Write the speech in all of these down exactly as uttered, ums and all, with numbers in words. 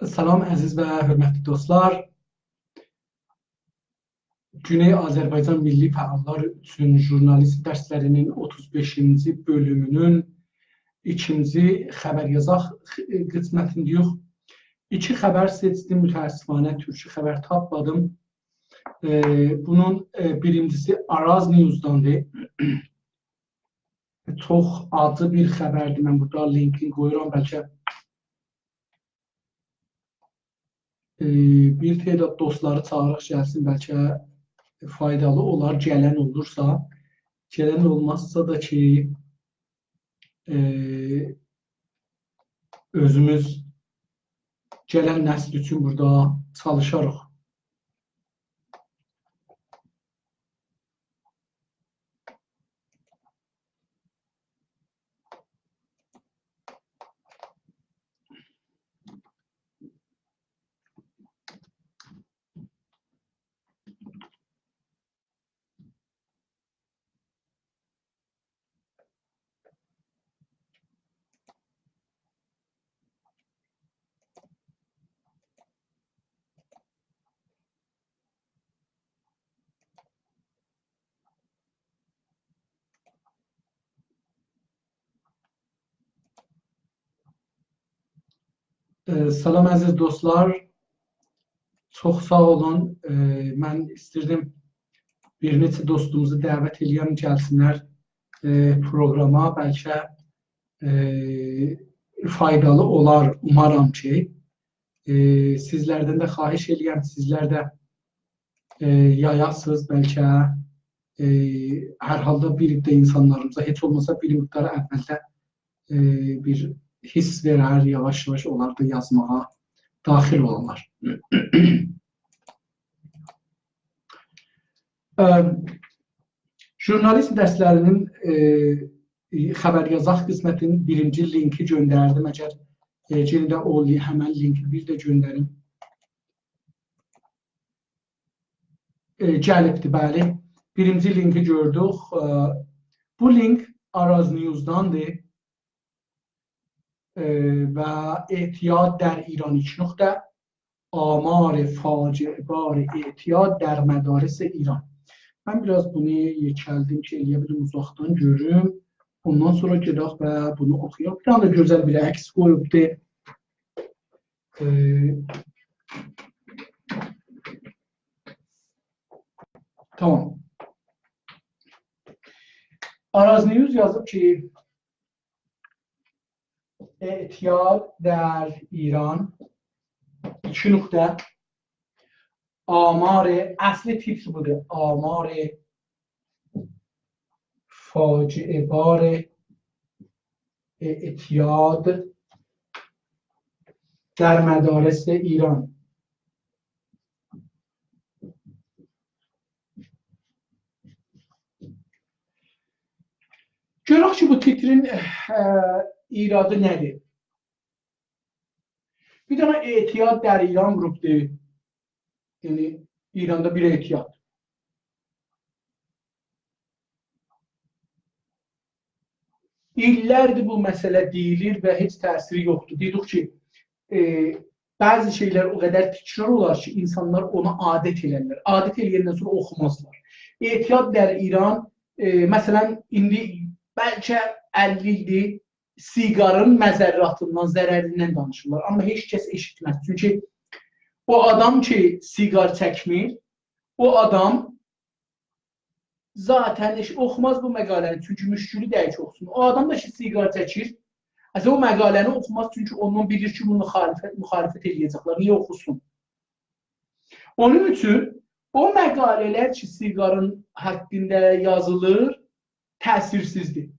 سلام، عزیز و حؤرمتلی دوستلار. گونئی آذربایجان میللی فعاللار اوچون ژورنالیسم درسلری‌نین اوتوز بئشینجی بؤلومونون ایکینجی خبر یازاق قسمتینده‌ییک. ایکی خبر سئچدیم، متأسفانه تورکی خبر تاپمادیم. ائ، بونون، ائ، بیرینجیسی آراز نیوزداندیر. چوخ آجی بیر خبردیر. من بورادا لینکینی قویورام، بلکه، ائ، بیر تعداد دوستلاری چاغیراق گلسین، بلکه فایدالی اولار، گلن اولورسا. گلن اولمازسا دا کی، ائ، اؤزوموز گلن نسل اوچون بورادا چالیشاریق. ائ، سلام عزیز دوستلار. چوخ ساغ اولون. ائ، من ایستیردیم بیر نئچه دوستوموزو دعوت ائله‌یم، گلسینلر، ائ، پروگراما. بلکه، ائ، فایدالی اولار، اومارام کی. ائ، سیزلردن ده خواهش ائله‌یم، سیزلر ده، ائ، یایاسینیز، بلکه، ائ، هر حالدا بیر عده اینسانلاریمیزا هئچ اولماسا بیر مقدار اولده، ائ، بیر حس وئرر، یاواش-یاواش اونلار دا یازماغا داخیل اولارلار. ائ، ژورنالیسم درسلری‌نین، ائ، خبر یازاق قسمتی‌نین بیرینجی لینکی گؤندردیم. اگر، ائ، یئنه ده او لی-، همن لینکی بیر ده گؤندریم. ائ، گلیبدی، بلی. بیرینجی لینکی گؤردوک. ائ، بو لینک آراز نیوزداندیر. ائ، و اعتیاد در ایران، ایکی نقطه، آمار فاجعه‌بار اعتیاد در مدارس ایران. من بیر آز بونو یئکلدیم کی، ائلیه بیلیم اوزاقدان گؤروم. اوندان سونرا گئدک و بونو اوخویاق. بیر دنه ده گؤزل بیر عکس قویوبدو. ائ، تامام. آراز نیوز یازیب کی، اعتیاد در ایران، ایکی نقطه، آمار، اصلی تیتر بودور، آمار فاجعه‌بار اعتیاد در مدارس ایران. گؤرک کی، بو تیترین، اه، ایرادی نه‌دیر؟ بیر دنه اعتیاد در ایران ووروبدو. یعنی، ایراندا بیر اعتیاد. ایللردیر بو مسئله دئییلیر و هئچ تأثیری یوخدور. دئدیک کی، ائ، بعضی شئیلر او قدر تکرار اولار کی، اینسانلار اونا عادت ائلرلر. عادت ائله‌یندن سونرا اوخومازلار. اعتیاد در ایران، ائ، مثلا، ایندی بلکه اللی ایلدیر سیگارین مضراتیندان، ضرریندن دانیشیرلار. آمما هئچ کس ائشیتمز. چونکی او آدام کی، سیگار چکمیر، او آدام ذاتا هئچ اوخوماز بو مقاله‌نی، چونکی مشکلی دئییل کی، اوخوسون. او آدام دا کی، سیگار چکیر، اصلا او مقاله‌نی اوخوماز، چونکی اوندان بیلیر کی، بونو مخالفت، مخالفت ائله‌یه‌جکلر. نییه اوخوسون؟ اونون اوچون او مقاله‌لر کی، سیگارین حاقیندا یازیلیر، تأثیرسیزدیر.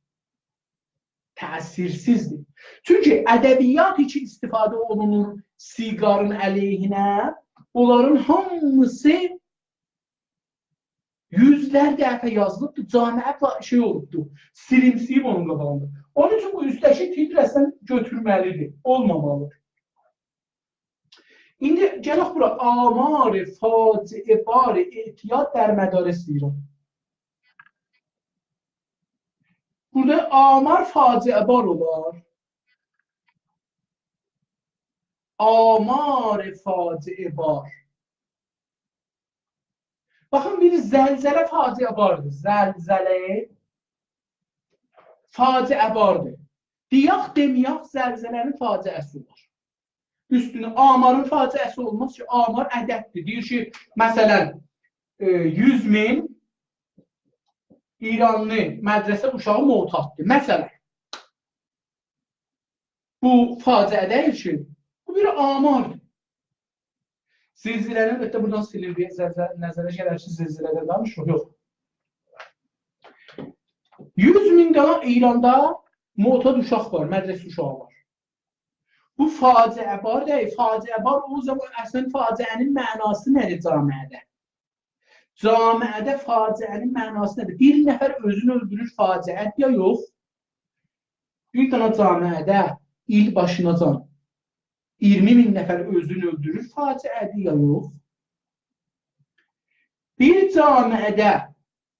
تأثیرسیزدیر. چونکی ادبیات کی، استفاده اولونور سیگارین علیهینه، اونلارین هامیسی یوزلر دفعه یازیلیبدیر، جامعه با-، شئی اولوبدور، سیلیمسییب اونون قاباغیندا. اونون اوچون بو اوستده‌کی تیتر اصلا گؤتورمه‌لیدیر، اولمامالی. ایندی گلک بورا، آمار فاجعه‌بار اعتیاد در مدارس ایران. بورادا آمار فاجعه‌بار اولار. آمار فاجعه‌بار. باخین، بیر زلزله فاجعه‌باردیر. زلزله فاجعه‌باردیر. دئیک، دئمه‌یک، زلزله‌نین فاجعه‌سی اولار. اوستونه آمارین فاجعه‌سی اولماز کی، آمار عدددیر. دئییر کی، مثلا، ائ، یوز مین ایرانلی مدرسه اوشاغی معتاددیر. مثلا، بو فاجعه دئییل کی، بو بیر آماردیر. زلزله‌نی البته بورادان سیلیر، بیر زلزله، نظره گلر کی، زلزله‌دن دانیشیریق. یوخ. یوز مین دنه ایراندا معتاد اوشاق وار، مدرسه اوشاغی وار. بو فاجعه‌بار دئییل، فاجعه‌بار او زامان اصلا فاجعه‌نین معناسی نه‌دیر جامعه‌ده؟ جامعه‌ده فاجعه‌نین معناسی نه‌دیر؟ بیر نفر اؤزونو اؤلدورور، فاجعه‌دیر یا یوخ؟ بیر دنه جامعه‌ده ایل باشیناجان اییرمی مین نفر اؤزونو اؤلدورور، فاجعه‌دیر یا یوخ؟ بیر جامعه‌ده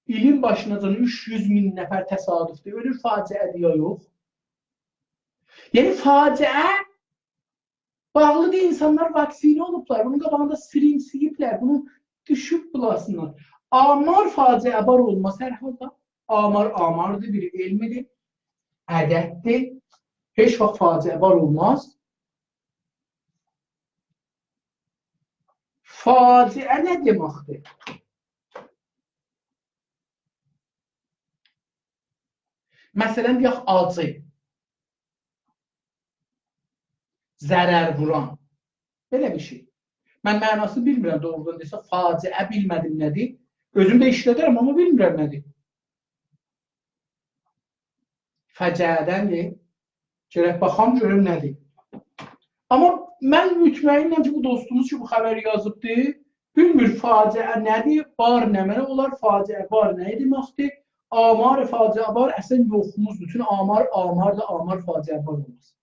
ایلین باشیناجان اوچ یوز مین نفر تصادفده اؤلور، فاجعه‌دیر یا یوخ؟ یعنی فاجعه باغلیدیر، اینسانلار واکسینه اولوبلار، بونون قاباغیندا سرنج یئییبلر، بونو دوشوب بولاسینلار. آمار فاجعه‌بار اولماز هر حالدا. آمار آماردیر، بیر علمدیر، عدددیر. هئچ واخت فاجعه‌بار اولماز. فاجعه نه دئمکدیر؟ مثلا، دئیک، آجی، ضرر ووران. بئله بیر شئی. من معناسینی بیلمیرم، دوغرودان دئسه، فاجعه بیلمه‌دیم نه‌دیر. اؤزوم ده ایشلدرم، آمما بیلمیرم نه‌دیر. فجعه‌دندیر. گرک باخام گؤروم نه‌دیر. آمما من مطمئنم کی، بو دوستوموز کی، بو خبری یازیبدی، بیلمیر فاجعه نه‌دیر، بار نمنه اولار، فاجعه‌بار نه دئمکدیر؟ آمار فاجعه‌بار اصلا یوخوموزدور. چون آمار آماردیر، آمار فاجعه‌بار اولماز.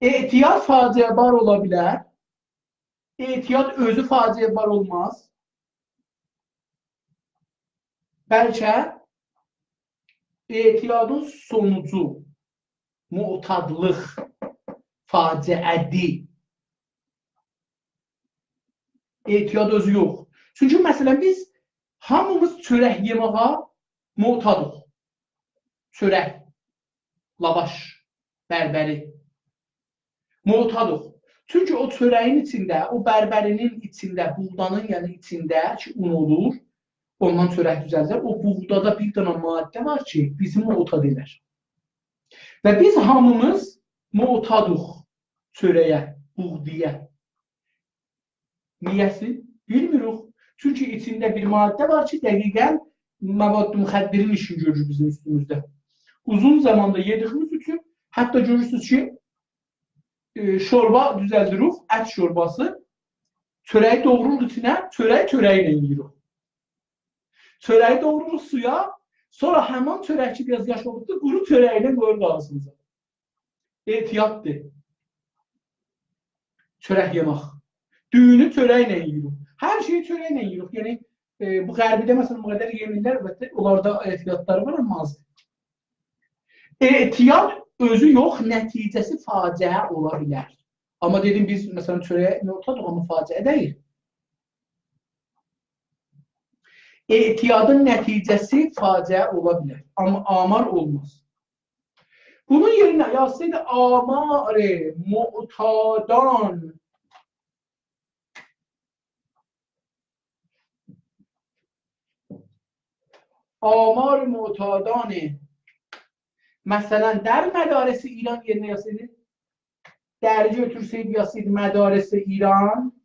اعتیاد فاجعه‌بار اولا بیلر. اعتیاد اؤزو فاجعه‌بار اولماز. بلکه اعتیادین سونوجو معتادلیق، فاجعه‌دیر. اعتیاد اؤزو یوخ. چونکی، مثلا، بیز هامیمیز چؤرک یئمه‌یه معتادیق. چؤرک، لاواش، بربری. معتادیق. چونکی او چؤره‌یین ایچینده، او بربری‌نین ایچینده، بوغدانین، یعنی، ایچینده کی، اون اولور، اوندان چؤرک دوزلدیلر. او بوغدادا بیر دنه ماده وار کی، بیزی معتاد ائدر. و بیز هامیمیز معتادیق چؤره‌یه، بوغدایا. نییه‌سی؟ بیلمیریک. چونکی ایچینده بیر ماده وار کی، دقیقا مواد مخدرین ایشینی گؤرور بیزیم اوستوموزده. اوزون زاماندا یئدیگیمیز اوچون، حتی گؤرورسونوز کی، ائ، شوربا دوزلدیریک، ات شورباسی. چؤره‌یی دوغروروق ایچینه، چؤره‌یی چؤرکله یئییریک. چؤره‌یی دوغروروق سویا، سونرا همان چؤرک کی، بیر آز یاش اولوبدور، قورو چؤرکله قویوروق آغزیمیزا. اعتیاددیر. چؤرک یئمک. دویونو چؤرکله یئییریک. هر شئیی چؤرکله یئییریک. یعنی، ائ، بو غربیده، مثلا، بو قدر یئمیرلر، البته، اونلاردا اعتیادلاری وار، آمما آزدیر. اعتیاد اؤزو یوخ، نتیجه‌سی فاجعه اولا بیلر. آمما دئدیم، بیز، مثلا، چؤرک معتادیق، آمما فاجعه دئییل. اعتیادین نتیجه‌سی فاجعه اولا بیلر، آمما آمار اولماز. بونون یئرینه یازسایدی آمار معتادان، آمار معتادان، مثلا، در مدارس ایران یئرینه یازسایدی، دری گؤتورسه‌یدی، یازسایدی مدارس ایران،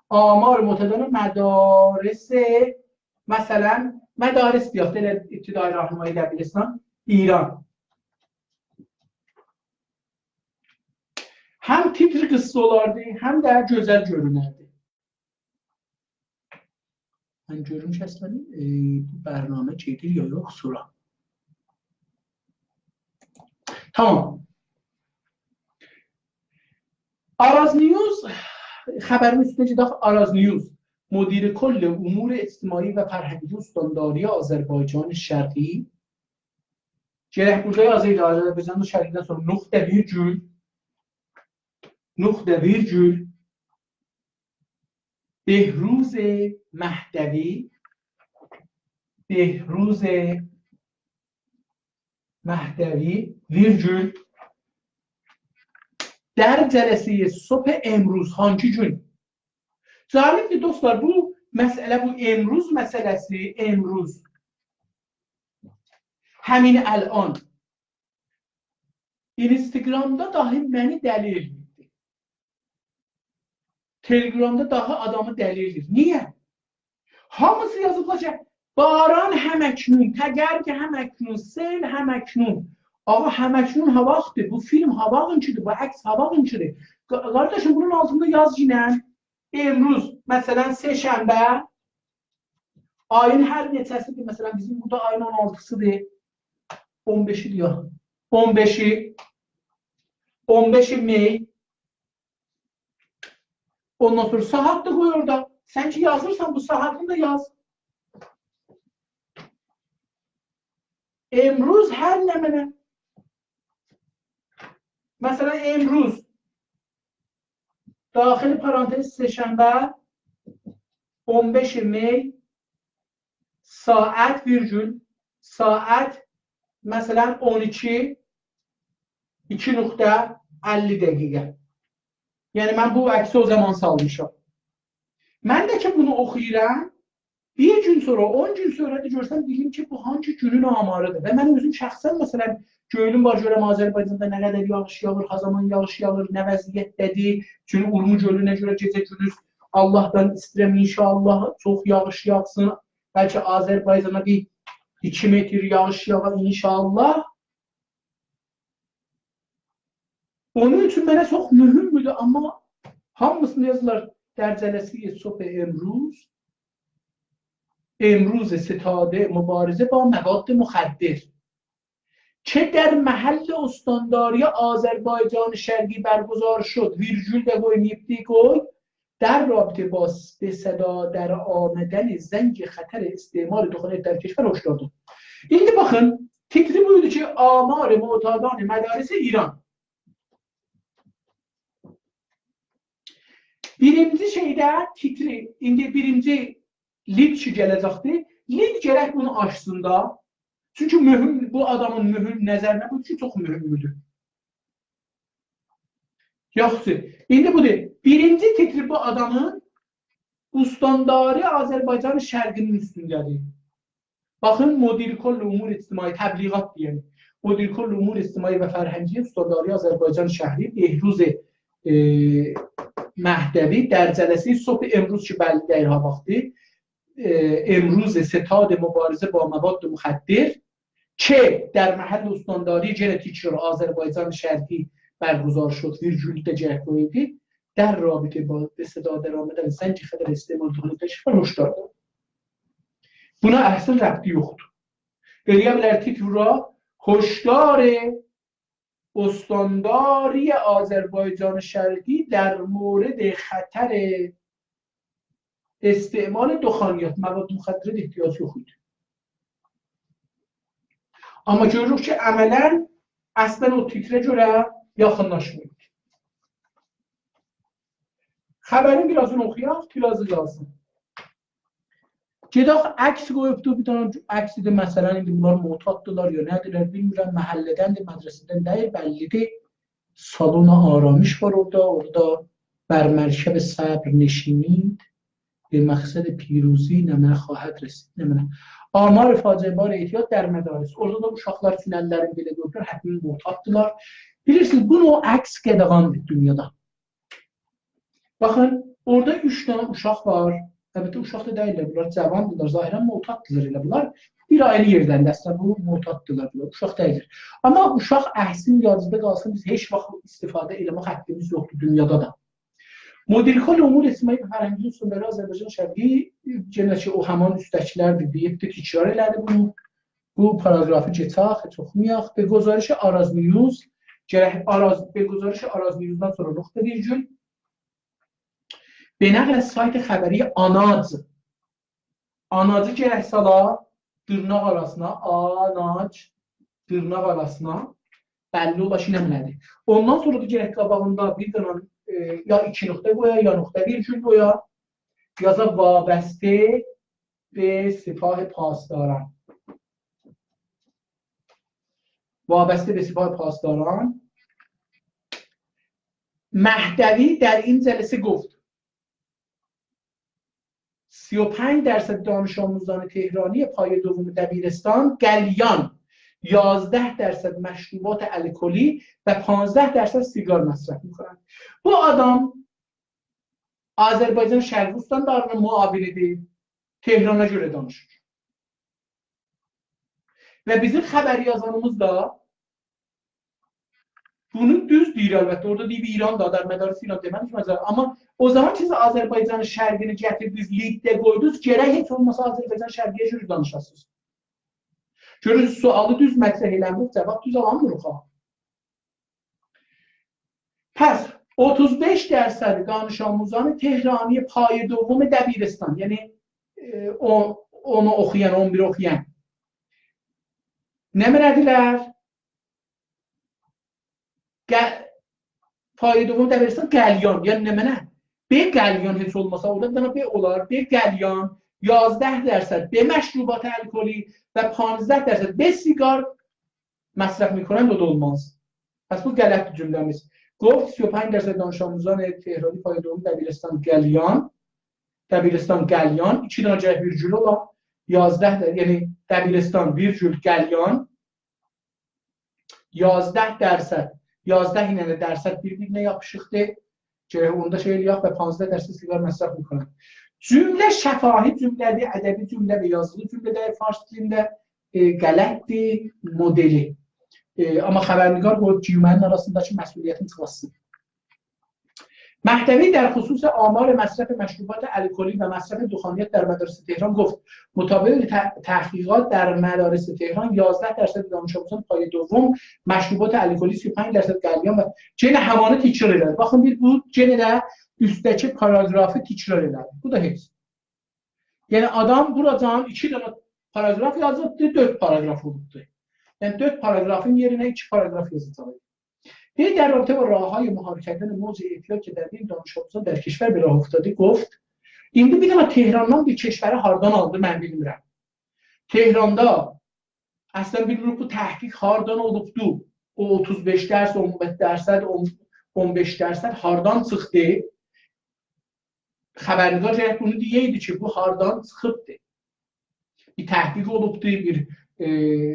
آمار معتادان مدارس، مثلا، مدارس دئیک، ائله ابتدایی راهنمایی دبیرستان ایران. هم تیتر قیسسا اولاردی، هم ده گؤزل گؤرونردی. من گؤروم کی، اصلا، ائ، بو برنامه گئدیر یا یوخ، سونرا. تامام. آراز نیوز، خبرین اوستونه گئدک. آراز نیوز، مدیر کل امور اجتماعی و فرهنگی استانداری آذربایجان شرقی گرک بورادا یازایدی، آذربایجان شرقی‌دن سونرا نقطه ویرگول، نقطه ویرگول، بهروز مهدوی، بهروز مهدوی، ویرگول، در جلسهٔ صبح امروز، هانگی گون؟ جالبدیر دوستلار، بو مسئله، بو امروز مسئله‌سی، امروز، همین الان. اینستاگرامدا داهی منی دلی ائله‌ییبدی. تلگرامدا داها آدامی دلی ائله‌ییر. نییه؟ هامیسی یازیبلار کی، باران هم‌اکنون، تگرگ هم‌اکنون، سیل هم‌اکنون. آقا، هم‌اکنون هاواختیر. بو فیلم هاواغینکیدیر، بو عکس هاواغینکیدیر. قا-، قارداشیم، بونون آلتیندا یاز یئنه. امروز، مثلا، سه‌شنبه، آیین هر نئچه‌سیدیر؟ مثلا، بیزیم بورادا آیین اون آلتیسیدیر. اون بئشیدیر یا. اون بئشی، اون بئشی می. اوندان سونرا ساعات دا قوی اورادا. سن کی یازیرسان، بو ساعاتینی دا یاز. امروز هر نمنه. مثلا، امروز، داخل پرانتز، سه‌شنبه، اون بئش می، ساعت، ویرگول، ساعت، مثلا، اون ایکی، ایکی نقطه اللی دقیقه. یعنی، من بو عکسی او زامان سالمیشام. من ده کی بونو اوخویورام، بیر گون سونرا، اون گون سونرا دا گؤرسم، بیلیم کی، بو هانگی گونون آماریدیر. و من اؤزوم شخصا، مثلا، گؤیلوم وار گؤرم آذربایجاندا نه قدر یاغیش یاغیر، نه زامان یاغیش یاغیر، نه وضعیتده‌دیر. چونکی اورمو گؤلونه گؤره گئجه گوندوز آللاهدان ایسته‌ییرم، انشاءالله چوخ یاغیش یاغسین. بلکه آذربایجانا بیر ایکی متر یاغیش یاغا، انشاءالله. اونون اوچون منه چوخ مهمدور، آمما هامیسینی یازیرلار: در جلسهٔ صبح امروز، امروز ستاد مبارزه با مواد مخدر که در محل استانداری آذربایجان شرقی برگزار شد، ویرگول ده قویماییبدی، قوی، در رابطه با به صدا در آمدن زنگ خطر استعمال دخانیات در کشور هشدار داد. ایندی باخین، تیتری بویدو کی، آمار معتادان مدارس ایران. بیرینجی شئیده تیتری، ایندی بیرینجی لینک کی گله‌جکدیر، لینک گرک بونو آچسین دا. چونکی مهم، بو آدامین مهم نظرینه بو کی چوخ مهمدور. یاخشی، ایندی بودور. بیرینجی تیتری بو آدامین استانداری آذربایجان شرقی‌نین اوستونده‌دیر. باخین، مدیر کل امور اجتماعی، تبلیغات دئیک. مدیر کل امور اجتماعی و فرهنگی استانداری آذربایجان شرقی، بهروز، ائ، مهدوی در جلسهٔ صبح امروز، کی بلی، دقیقا وقتی، ائ، امروز ستاد مبارزه با مواد مخدر که در محل استانداری، یئنه تکرار، آذربایجان شرقی برگزار شد، ویرگول ده گرک قویایدی، در رابطه با به صدا در آمدن زنگ خطر استعمال دخانیات در کشور هشدار داد. بونا اصلا ربطی یوخدور. ائلیه بیلر تیتر وورا: هشدار استانداری آذربایجان شرقی در مورد خطر استعمال دخانیات، مواد مخدره ده احتیاج یوخ ایدی. آمما گؤروروک کی، عملا اصلا او تیتره گؤره یاخینلاشماییب. خبرین بیر آزینی اوخویاق، بیر آزی یازین. گئدک، عکس قویوبدو، بیر دنه عکسیدیر، مثلا، ایندی بونلار معتاددیلار یا نه‌دیرلر، بیلمیرم، محله‌دندیر، مدرسه‌دن دئییل، بللیدیر. سالن آرامش وار اورادا، اورادا: «بر مرکب صبر نشینید، به مقصد پیروزی نمنه خواهد رسید»، نمنه. «آمار فاجعه‌بار اعتیاد در مدارس». اورادا دا اوشاقلار اوچون اللرینی بئله قویوبلار، حتما معتاددیلار. بیلیرسینیز، بو نوع عکس قدغاندیر دونیادا. باخین، اورادا اوچ دنه اوشاق وار. البته، اوشاق دا دئییللر، بونلار جاواندیلار، ظاهرا معتاددیلار ائله بونلار. بیر آیری یئردن ده اصلا بو معتاددیلار، بونلار اوشاق دئییللر. آمما اوشاق عکسین یادینیزدا قالسین، بیز هئچ واخت استفاده ائله‌مک حاققیمیز یوخدور دونیادا دا. مدیر کل امور اجتماعی و فرهنگی استانداری آذربایجان شرقی، یئنه کی، او همان اوستده‌کیلردیر، دئییبدی، تکرار ائله‌دی بونو. بو پاراگرافی کئچک، هئچ اوخومایاق. به گزارش آراز نیوز، گرک آراز، به گزارش آراز نیوزدان سونرا نقطه ویرگول. به نقل از سایت خبری آناج. آناجی گرک سالا دیرناق آراسینا، آناج. دیرناق آراسینا، بللی اولا کی نمنه‌دیر. اوندان سونرا دا گرک قاباغیندا بیر دنه، ائ، یا ایکی نقطه قویا، یا نقطه ویرگول قویا. یازا: «وابسته به سپاه پاسداران.» «وابسته به سپاه پاسداران.» مهدوی در این جلسه گفت: «سی و پنج درصد دانش آموزان تهرانی پایهٔ دوم دبیرستان گلیان، یازده درصد مشروبات الکلی و پانزده درصد سیگار مصرف می‌کنند.» بو آدام آذربایجان شرقی استاندارینین معاونیدیر. تهرانا گؤره دانیشیر. و بیزیم خبر یازانیمیز دا بونو دوز دئییر، البته، اورادا دئییب ایران دا، در مدارس ایران دئمه‌میش مثلا. آمما او زامان کی آذربایجان شرقینی گتیردینیز، لیدده قویدونوز، گرک هئچ اولماسا آذربایجان شرقی‌یه گؤره دانیشاسینیز. گؤرورسونوز، سؤالی دوز مطرح ائله‌میریک، جواب دوز آلانمیریق ها. پس اوتوز بئش درصد دانش آموزان تهرانی پایهٔ دوم دبیرستان، یعنی، ائ، او، اونو اوخویان، اون بیر اوخویان، نمنه‌دیلر؟ گ-، پایهٔ دوم دبیرستان گلیان، یعنی نمنه؟ به گلیان هئچ اولماسا، اورادا بیر دنه به اولار، به گلیان، یازده درصد به مشروبات الکلی و پانزده درصد به سیگار مصرف می‌کنند، او دا اولماز. پس بو غلط جمله‌میز. گفت سی و پنج درصد دانش آموزان تهرانی پایهٔ دوم دبیرستان گلیان، دبیرستان گلیان، ایکی دنه گرک ویرگول اولا، یازده ده، یعنی دبیرستان ویرگول گلیان، یازده درصد، یازده ایله درصد بیر-بیرینه یاپیشیقدیر. گرک اوندا شئی ائله‌یک و پانزده درصد سیگار مصرف می‌کنند. جمله شفاهی جمله‌دیر، ادبی جمله و یازیلی جمله ده فارس دیلینده، ائ، غلطدیر مدلی. ائ، آمما خبرنگار بو گیومه‌نین آراسینداکی مسئولیتین چیخارتسین. مهدوی در خصوص آمار مصرف مشروبات الکلی و مصرف دخانیات در مدارس تهران گفت: «مطابق ت-، تحقیقات در مدارس تهران یازده درصد دانش آموزان پایهٔ دوم مشروبات الکلی، سی و پنج درصد گلیان و»، یئنه همانی تکرار ائله‌دی. باخین، بیر بو یئنه ده اوستده‌کی پاراگرافی تکرار ائله‌دی. بو دا هئچ. یعنی آدام بوراجان ایکی دنه پاراگراف یازیبدی، دؤرد پاراگراف اولوبدو. یعنی دؤرد پاراگرافین یئرینه ایکی پاراگراف یازاجاق. وی در رابطه با راه‌های مهار کردن موج اعتیاد که در بین دانش آموزان در کشور به راه افتاده گفت، ایندی بیر دنه تهراندان بیر کشوری هاردان آلدی، من بیلمیرم. تهراندا اصلا بیلمیریک بو تحقیق هاردان اولوبدو. او اوتوز بئش درصد، اون بئش درصد، اون، اون بئش درصد هاردان چیخدی؟ خبرنگار گرک بونو دئیه‌یدی کی، بو هاردان چیخیبدی. بیر تحقیق اولوبدو، بیر، ائ،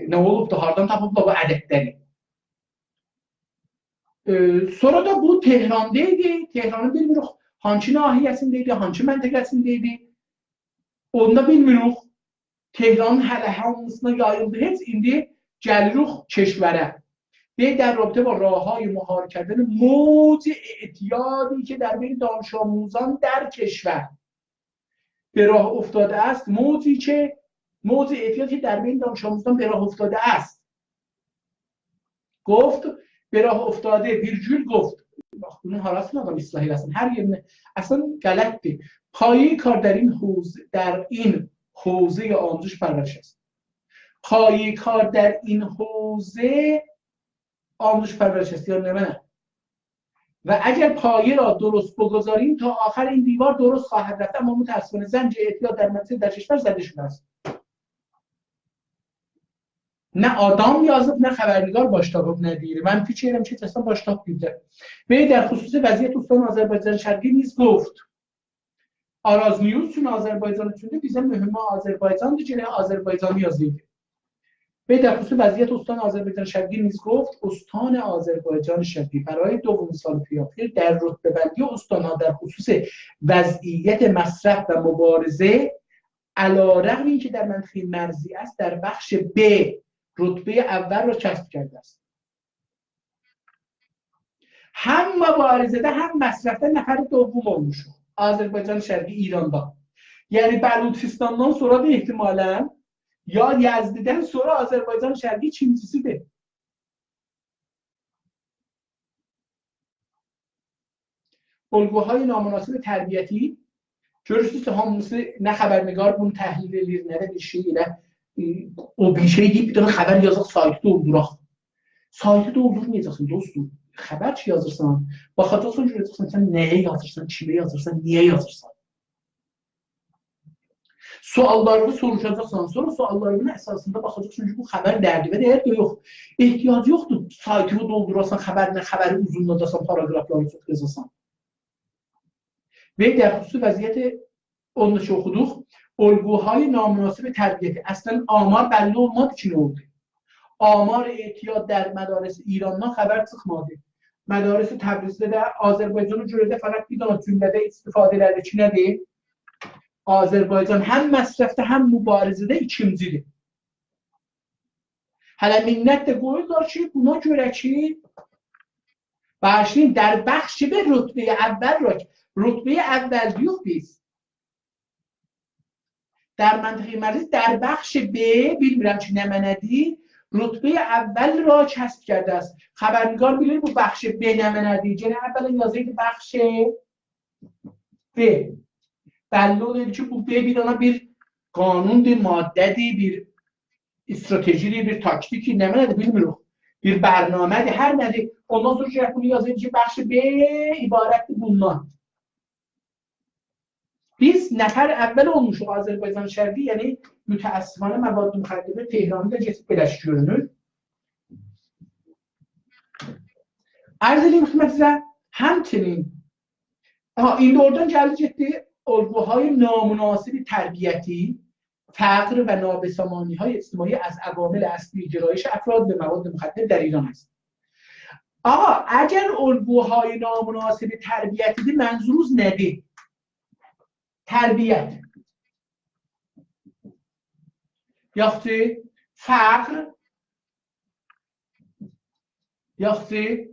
نه اولوبدو، هاردان تاپیبلار بو عددلری. ائ، سونرا دا بو تهراندا ایدی. تهرانین بیلمیریک هانسی ناحیه‌سینده ایدی، هانسی منطقه‌سینده ایدی. اوندا بیلمیریک. تهرانین هله هامیسینا یاییلدی. هئچ، ایندی گلیریک کشوره. وی در رابطه با راه‌های مهار کردن موج اعتیادی که در بین دانش آموزان در کشور به راه افتاده است، موجی که، موج اعتیادی که در بین دانش آموزان به راه افتاده است. گفت، به راه افتاده، ویرگول، گفت. باخ، بونون هاراسینی آدام اصلاح ائله‌سین؟ هر یئرینه، اصلا غلطدیر. پایهٔ کار در این حوزه، در این حوزهٔ آموزش پرورش است. پایهٔ کار در این حوزه آموزش پرورش است، یعنی نمنه؟ و اگر پایه را درست بگذاریم، تا آخر این دیوار درست خواهد رفت، اما متاسفانه زنگ اعتیاد در منطقه، در کشور زده شده است. نه آدام یازیب، نه خبرنگار باش تاپیب، نه دئییر. من فیکیر ائدیرم کی، اصلا باش تاپماییبدی. وی در خصوص وضعیت استان آذربایجان شرقی نیز گفت. آراز نیوز چون آذربایجان اوچوندور، بیزه مهمه آذربایجاندیر، گرک آذربایجانی یازایدی. وی در خصوص وضعیت استان آذربایجان شرقی نیز گفت: استان آذربایجان شرقی برای دومین سال پیاپی در رتبه‌بندی استان‌ها در خصوص وضعیت مصرف و مبارزه، علی‌رغم اینکه در منطقهٔ مرزی است، در بخش ب رتبهٔ اول را کسب کرده است. هم مبارزه‌ده، هم مصرفده نفر دوم اولموشوق. آذربایجان شرقی ایراندا. یعنی بلوچستاندان سونرا دا احتمالاً، یا یزدیدن سونرا آذربایجان شرقی ایکینجیسیدیر. الگوهای نامناسب تربیتی، گؤرورسونوز کی، هامیسی، نه خبرنگار بونو تحلیل ائله‌ییر، نه ده بیر شئی ائله، ائ، او بیر شئی دئییب، بیر دنه خبر یازاق، سایتی دولدوراق. سایتی دولدورمایاجاقسان، دوستوم. خبر کی یازیرسان، باخاجاقسان، گؤره‌جکسن سن نه‌یه یازیرسان، کیمه یازیرسان، نییه یازیرسان. سؤاللارینی سوروشاجاقسان، سونرا سؤاللارینین اساسیندا باخاجاقسان کی، بو خبر دردیوه دَیر یا یوخ. احتیاج یوخدور سایتینی دولدوراسان، خبرینی، خبری اوزونلاداسان، پاراگرافلاری چوخ یازاسان. و در خصوص وضعیت، اونو دا کی اوخودوق، الگوهای نامناسب تربیتی. اصلاً آمار بللی اولمادی کی نه اولدو. آمار اعتیاد در مدارس ایراندان خبر چیخمادی. مدارس تبریزده ده، آذربایجانا گؤره ده فقط بیر دنه جمله‌ده استفاده ائله‌دی کی نه‌دیر؟ آذربایجان هم مصرفده، هم مبارزه‌ده ایکینجی‌دیر. هله منت ده قویورلار کی، بونا گؤره کی، باغیشلایین، در بخش ب رتبهٔ اول را، رتبهٔ اول دئییریک بیز. در منطقهٔ مرکز، در بخش ب، بیلمیرم کی نمنه‌دیر، رتبهٔ اول را کسب کرده است. خبرنگار بیلیر بو بخش ب نمنه‌دیر. گرک اولاً یازایدی بخش ب. بللی اولایدی کی بو ب بیر دنه بیر قانوندور، ماده‌دیر، بیر استراتژی‌دیر، بیر تاکتیکدیر، نمنه‌دیر بیلمیریک. بیر برنامه‌دیر، هر نه‌دیر. اوندان سونرا گرک بونو یازایدی کی بخش ب عبارتدیر بوندان. بیز نفر اول اولموشوق آذربایجان شرقی، یعنی متأسفانه مواد مخدر تهرانی دا گئدیب بئله ایش گؤرونور. عرض ائدیم خدمتینیزه، همچنین، آها، ایندی اورادان گلدی گئتدی، الگوهای نامناسب تربیتی، فقر و نابسامانی‌های اجتماعی از عوامل اصلی گرایش افراد به مواد مخدر در ایران است. آقا، اگر الگوهای نامناسب تربیتی‌دیر، منظوروز نه‌دیر؟ تربیت. یاخشی، فقر. یاخشی،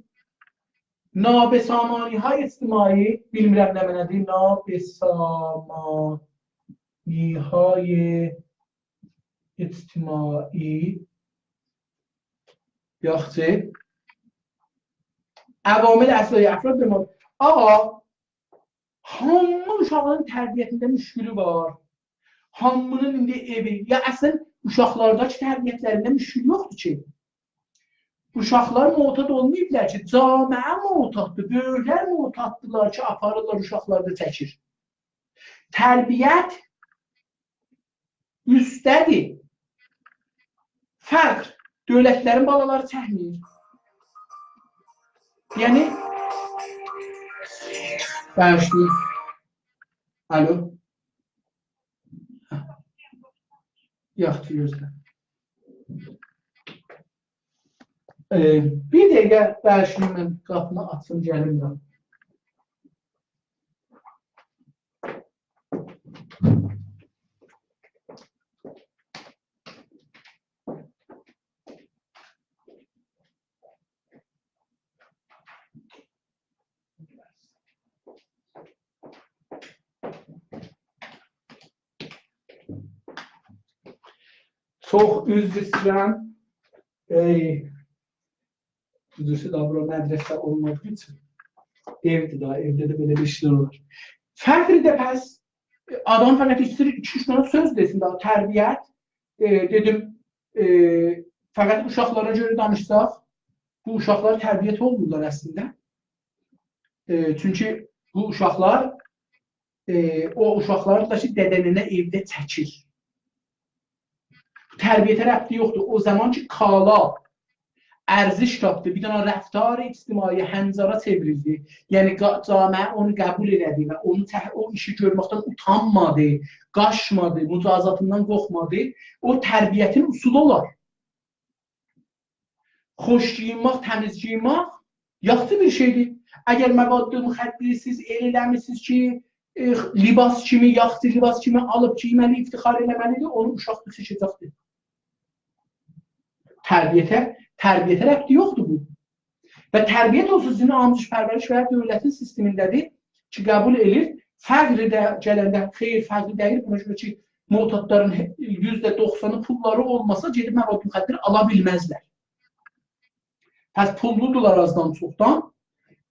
نابسامانی‌های اجتماعی، بیلمیرم نمنه‌دیر، نابسامانی‌های اجتماعی. یاخشی. عوامل اصلی افراد به ما، آقا، هامی اوشاغین تربیتینده مشکلی وار. هامی‌نین ایندی ائوی، یا اصلاً اوشاقلاردا کی تربیت‌لرینده مشکل یوخدور کی. اوشاقلار معتاد اولماییبلار کی، جامعه معتاددیر، بؤیوکلر معتاددیلار کی آپاریرلار اوشاقلاردا چکیر. تربیت اوستده‌دیر. فقر، دؤولتلرین بالالاری چکمیر. یعنی، باغیشلایین. آلو. یاخشی، گؤزله. ائ، بیر دقیقه باغیشلایین، من قاپینی آچیم، گلیم ده. چوخ عذر ایسته‌ییرم. ائ، دوزوسو دا بورا مدرسه اولمادیغی اوچون. ائودیر دا، ائوده ده بئله بیر ایشلر اولور. فقر ده پس، آدام فقط ایسته‌ییر ایکی اوچ دنه سؤز دئسین دا، تربیت، ائ، دئدیم، ائ، فقط اوشاقلارا گؤره دانیشساق، بو اوشاقلار تربیت اولمورلار اصلینده. ائ، چونکی بو اوشاقلار، ائ، او اوشاقلاردیر کی، دده‌ننه ائوده چکیر. تربیته ربطی یوخدور. او زامان کی، کالا ارزش تاپدی، بیر دنه رفتار اجتماعی هنجارا چئوریلدی. یعنی، قا-، جامعه اونو قبول ائله‌دی و اونو ته-، او ایشی گؤرمکدن اوتانمادی، قاچمادی، مجازاتیندان قورخمادی. او تربیتین اصولو اولار. خوش گئیینمک، تمیز گئیینمک یاخشی بیر شئیدیر. اگر مواد مخدری سیز ائله ائله‌میسینیز کی، ائ، لباس کیمی، یاخشی لباس کیمی آلیب گئیمه‌لی، افتخار ائله‌مه‌لیدیر، اونو اوشاق دا چکه‌جکدیر. تربیته، تربیته ربطی یوخدور بو. و تربیت اولسون سیزین آموزش پرورش و دؤولتین سیستمینده‌دیر کی، قبول ائله‌ییر. فقر ده گلنده، خیر، فقر دئییل، بونا گؤره کی، معتادلارین یوزده دوخسانی پوللاری اولماسا، گئدیب مواد مخدر آلا بیلمزلر. پس پوللودولار آزدان چوخدان،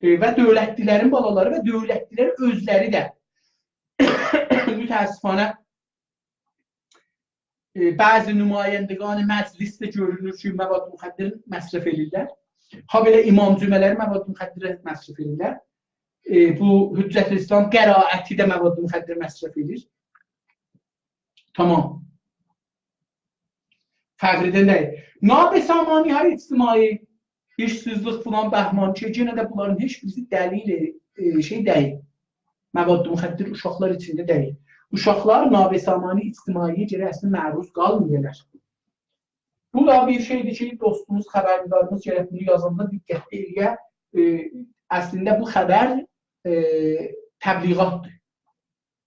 ائ، و دؤولتلی‌لرین بالالاری و دؤولتلی‌لر اؤزلری ده متأسفانه ائ، بعضی نمایندگان مجلس ده گؤرونور کی، مواد مخدر مصرف ائدیرلر. هابئله امام جمعه‌لری مواد مخدر مصرف ائدیرلر. ائ، بو حجت‌الاسلام قرائتی ده مواد مخدر مصرف ائدیر. تامام. فرقلی ده دئییل. نابسامانی‌های اجتماعی، ایشسیزلیک، فلان، بهمان کی، یئنه ده بونلارین هئچ بیریسی دلیل، ائ، شئی دئییل. مواد مخدر اوشاقلار ایچینده دئییل. اوشاقلار نابسامانی اجتماعی‌یه گرک اصلینده معروض قالمایالار. بو دا بیر شئیدیر کی، دوستوموز، خبرنگاریمیز گرک بونو یازاندا دقت ائله‌یه. ائ، اصلینده بو خبر، ائ، تبلیغاتدیر.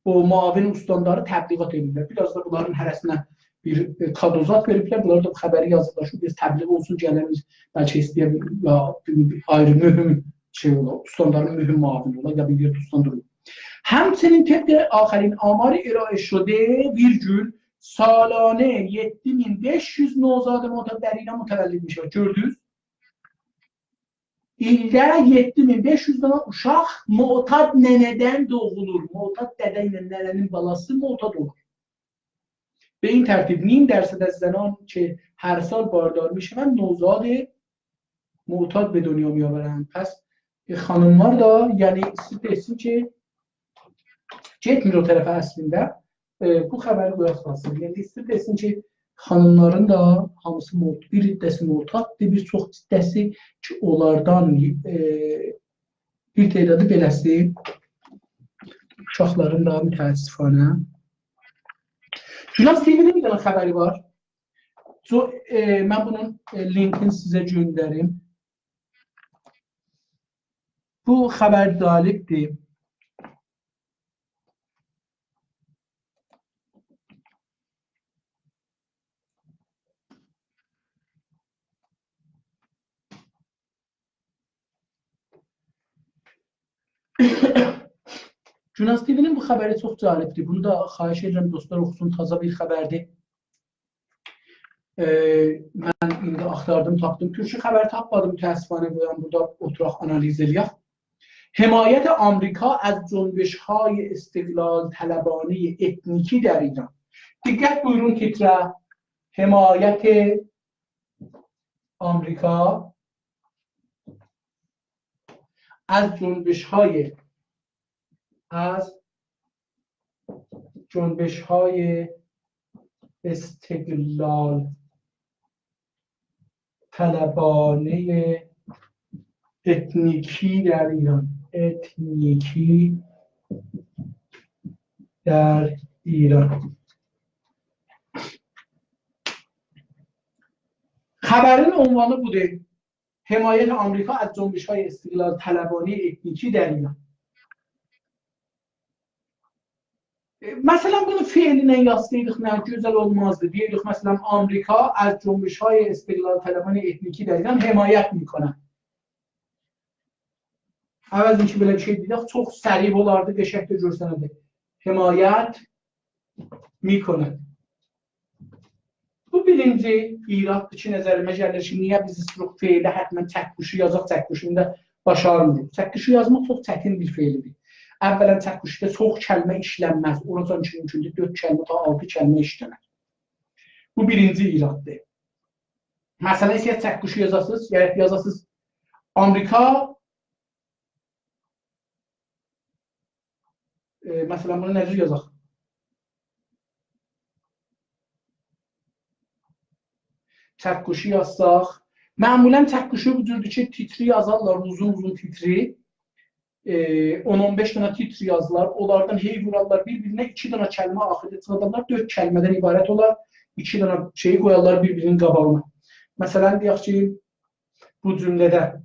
او معاون استانداری تبلیغات ائدیرلر. بیر آز دا بونلارین هره‌سینه بیر، ائ، کادو زاد وئریبلر. بونلار دا بو خبری یازیبلار کی، بیر تبلیغ اولسون، گلن بیر بلکه ایسته‌یه بیر، یا بیر آیری مهم شئی اولا، استاندارین مهم معاونی اولا، یا بیر یئرده استاندار اولا. همچنین طبق آخرین آمار ارائه شده، ویرگول، سالانه یئددی مین بئش یوز نوزاد معتاد در ایران متولد می‌شود. گؤردونوز؟ ایلده یئددی مین بئش یوز دنه اوشاق معتاد ننه‌دن دوغولور. معتاد دده ایله ننه‌نین بالاسی معتاد اولور. به این ترتیب نیم درصد از زنان که هر سال باردار می‌شوند، نوزاد معتاد به دنیا می‌آورند. پس، ائ، خانیملار دا، یعنی، ایسته‌ییر دئسین کی، گئتمیر او طرفه اصلینده. ائ، بو خبری قویاق قالسین. یعنی، ایسته‌ییر دئسین کی، خانیملارین دا هامیسی معت-، بیر عده‌سی معتاددیر، بیر چوخ عده‌سی کی، اونلاردان، ائ، بیر تعدادی بئله‌سی اوشاقلارین دا متأسفانه. گوناز تی‌وی‌نین بیر دنه خبری وار. چو-، ائ، من بونون، ائ، لینکینی سیزه گؤندریم. بو خبر جالبدیر. گوناز تی‌وی‌نین بو خبری چوخ جالبدیر. بونو دا خواهش ائدیرم، دوستلار اوخوسون، تازا بیر خبردیر. ائ، من ایندی آختاردیم، تاپدیم. تورکی خبر تاپمادیم، متأسفانه، قویام بورادا اوتوراق آنالیز ائله‌یک. حمایت آمریکا از جنبش‌های استقلال‌طلبانهٔ اتنیکی در ایران. دقت بویورون تیتره. حمایت آمریکا از جنبش‌های، از جنبش‌های استقلال‌طلبانهٔ اتنیکی در ایران. اتنیکی در ایران. خبرین عنوانی بودور: حمایت آمریکا از جنبش‌های استقلال‌طلبانهٔ اتنیکی در ایران. ائ، مثلا، بونو فعلینن یازسایدیق، نه گؤزل اولمازدی؟ دئیردیک، مثلا، آمریکا از جنبش‌های استقلال‌طلبانهٔ اتنیکی در ایران حمایت می‌کند. عوضین کی، بئله بیر شئی دئیک، چوخ سریع اولاردی، قشنگ ده گؤرسنردی. حمایت می‌کند. بو بیرینجی ایراددیر کی، نظریمه گلیر کی، نییه بیز ایستیروخ فعله حتما چکشی یازاق، چکشینی ده باشارمیریق. چکشی یازماق چوخ چتین بیر فعلدیر. اولا، چکشیده چوخ کلمه ایشلنمز. اوراجان کی، مومکوندور دؤرد کلمه، تا آلتی کلمه ایشلنر. بو بیرینجی ایراددیر. مثلا، ایسته‌یک چکشی یازاسینیز، گرک یازاسینیز آمریکا، ائ، مثلا، بونو نه جور یازاق؟ چکشی یازساق، معمولا چکشی بو جوردور کی، تیتری یازارلار، اوزون-اوزون تیتری. ائ، اون اون بئش دنه تیتر یازیلار، اونلاردان هئی وورارلار بیر-بیرینه، ایکی دنه کلمه آخیردا چیخادارلار، دؤرد کلمه‌دن عبارت اولار، ایکی دنه شئی قویارلار بیر-بیرینین قاباغینا. مثلا، دئیک کی، بو جمله‌ده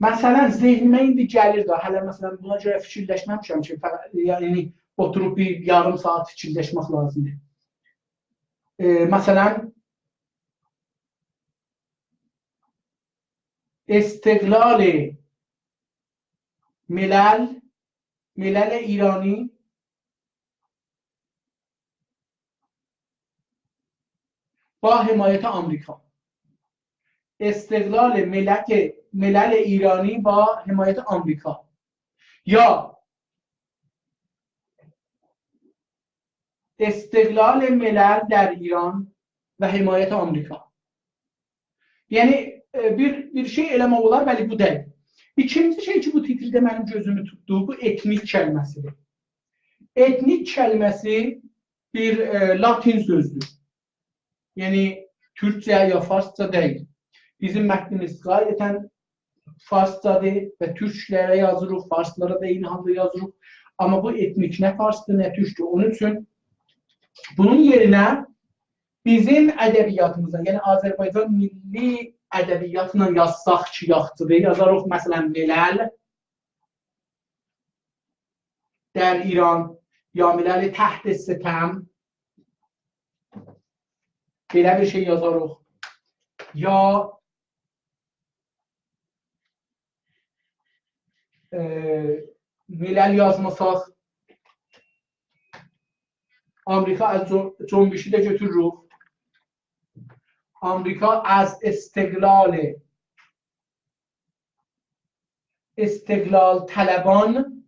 مثلا، ذهنیمه ایندی گلیر ده، هله، مثلا، بونا گؤره فیکیرلشمه‌میشم کی، فقط، یعنی، اوتوروب بیر یاریم ساعت فیکیرلشمک لازیمدیر. ائ، مثلا، استقلال ملل، ملل ایرانی با حمایت آمریکا. استقلال ملت، ملل ایرانی با حمایت آمریکا. یا استقلال ملل در ایران و حمایت آمریکا. یعنی، ائ، بیر، بیر شئی ائله‌مک اولار، بلی، بو دئییل. ایکینجی شئی کی، بو تیترده منیم گؤزومو توتدو، بو ائتنیک کلمه‌سیدیر. ائتنیک کلمه‌سی بیر، ائ، لاتین سؤزدور. یعنی، تورکجه یا فارسجا دئییل. بیزیم متنیمیز غایتاً فارسجادیر و تورکلره یازیریق، فارسلارا دا عینی حالدا یازیریق. آمما بو ائتنیک نه فارسدیر، نه تورکدور. اونون اوچون بونون یئرینه بیزیم ادبیاتیمیزا، یعنی آذربایجان میللی ادبیاتینا یازساق کی، یاخشیدیر، یازاریق، مثلاً، ملل در ایران یا ملل تحت ستم، بئله بیر شئی یازاریق. یا، ائ، ملل یازماساق، آمریکا از جن-، جنبشی ده گؤتوروروک. آمریکا از استقلال، استقلال‌طلبان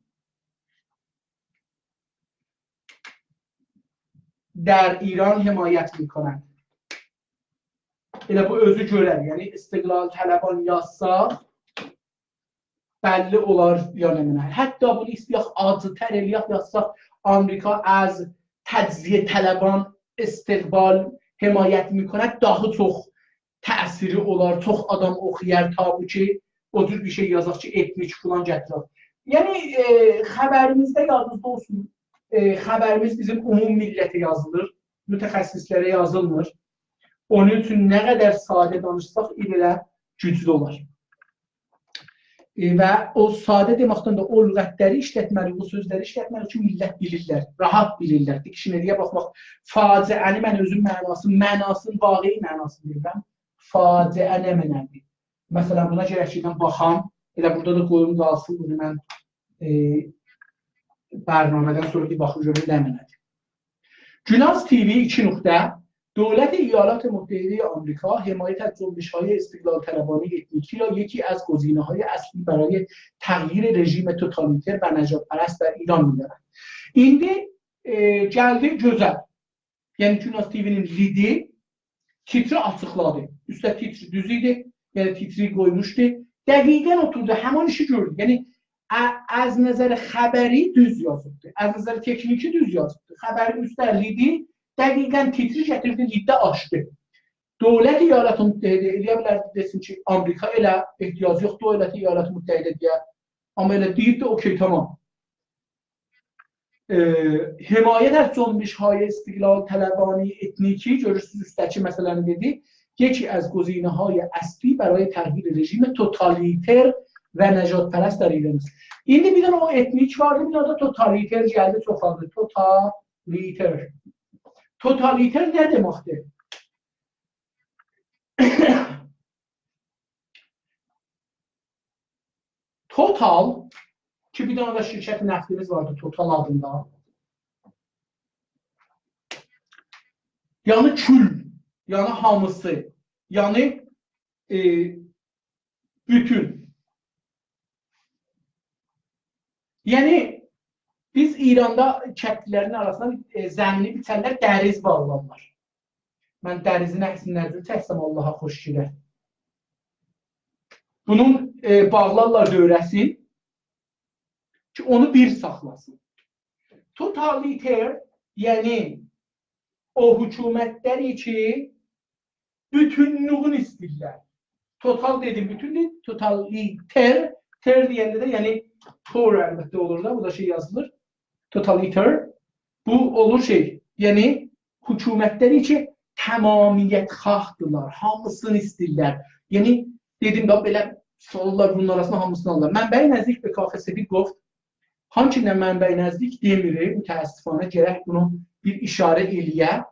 در ایران حمایت می‌کند. ائله بو اؤزو گؤرر، یعنی استقلال‌طلبان یازساق، بللی اولار، یعنی، منه. حتی بونو ایسته‌یک آجی‌تر ائله‌یک، یازساق، آمریکا از تجزیه‌طلبان استقبال، حمایت می‌کند، داها چوخ تأثیری اولار، چوخ آدام اوخویار، تا بو کی، او جور بیر شئی یازاق کی، ائتنیک فلان گتیرک. یعنی، ائ، خبریمیزده یادینیزدا اولسون، ائ، خبریمیز بیزیم عموم میللته یازیلیر، متخصصلره یازیلمیر. اونون اوچون نه قدر ساده دانیشساق، ائله گوجلو اولار. ائ، و او ساده دئمکدن ده او لغتلری ایشلتمه‌لی‌ییک، او سؤزلری ایشلتمه‌لی‌ییک کی، میللت بیلیرلر، راحت بیلیرلر. دیکشنری‌یه باخماق، فاجعه‌نی من اؤزوم معناسی، معناسینی، واقعی معناسینی بیلیرم. فاجعه نه معنادیر؟ مثلاً، بونا گرک کی، من باخام، ائله بورادا دا قویوم قالسین، بونو من، ائ، برنامه‌دن سونرا بیر باخیم گؤروم نه معنادیر. گوناز تی‌وی ایکی نقطه، دولت ایالات متحده آمریکا حمایت از جنبش‌های استقلال‌طلبانهٔ اتنیکی را یکی از گزینه‌های اصلی برای تغییر رژیم توتالیتر و نژادپرست در ایران می‌داند. ایندی، ائ، گلدی گؤزل. یعنی گوناز تی‌وی‌نین لیدی تیتری آچیقلادی. اوسته تیتر دوز ایدی، یعنی تیتری قویموشدو. دقیقاً اوتوردو، همان ایشی گؤردو. یعنی ا-، از نظر خبری دوز یازیبدی، از نظر تکنیکی دوز یازیبدی. خبرین اوسته لیدی، دقیقاً تیتری گتیردی، لیدده آچدی. دولت ایالات متحده ائلیه بیلردی دئسین کی، آمریکا ائله احتیاج یوخدور دولت ایالات متحده دئیه. آمما ائله دئییبدی، اوکی، تامام. ائ، حمایت از جنبش‌های استقلال‌طلبانهٔ اتنیکی، گؤرورسونوز، اوسته‌کی مسئله‌نی دئدی، یکی از گزینه‌های اصلی برای تغییر رژیم توتالیتر و نژادپرست در ایران است. ایندی بیر دنه او اتنیک واردی، بیر دنه ده توتالیتر گلدی، چوخالدی. توتالیتر. توتالیتر نه دئمکدیر؟ توتال، کی بیر دنه ده شرکت نفتیمیز واردی، توتال آدیندا. یعنی کول، یعنی هامیسی، یعنی، ائ، بوتون. یعنی، بیز ایراندا کندلی‌لرین آراسیندا، ائ، زمی‌نی بیچنلر دریز باغلارلار. من دریزین عکسینی نه جور چکسم، آللاها خوش گئدر. بونون، ائ، باغلارلار دؤوره‌سین کی، اونو بیر ساخلاسین. توتالیتر، یعنی او حکومتلر کی، بوتونلویون ایسته‌ییرلر. توتال دئدیم، بوتوندور. توتالیتر، تر دئینده ده، یعنی، تور البته اولور دا، بو دا شئی یازیلیر. توتالیتر. بو اولور شئی، یعنی حکومتلر کی، تمامیت‌خواهدیرلار، هامیسینی ایسته‌ییرلر. یعنی، دئدیم ده، بئله سالارلار بونون آراسیندا، هامیسینی آلیرلار. منبع نزدیک به کاخ سفید گفت، هانکیندن منبع نزدیک دئمیر، متأسفانه گرک بونو بیر اشاره ائلیه.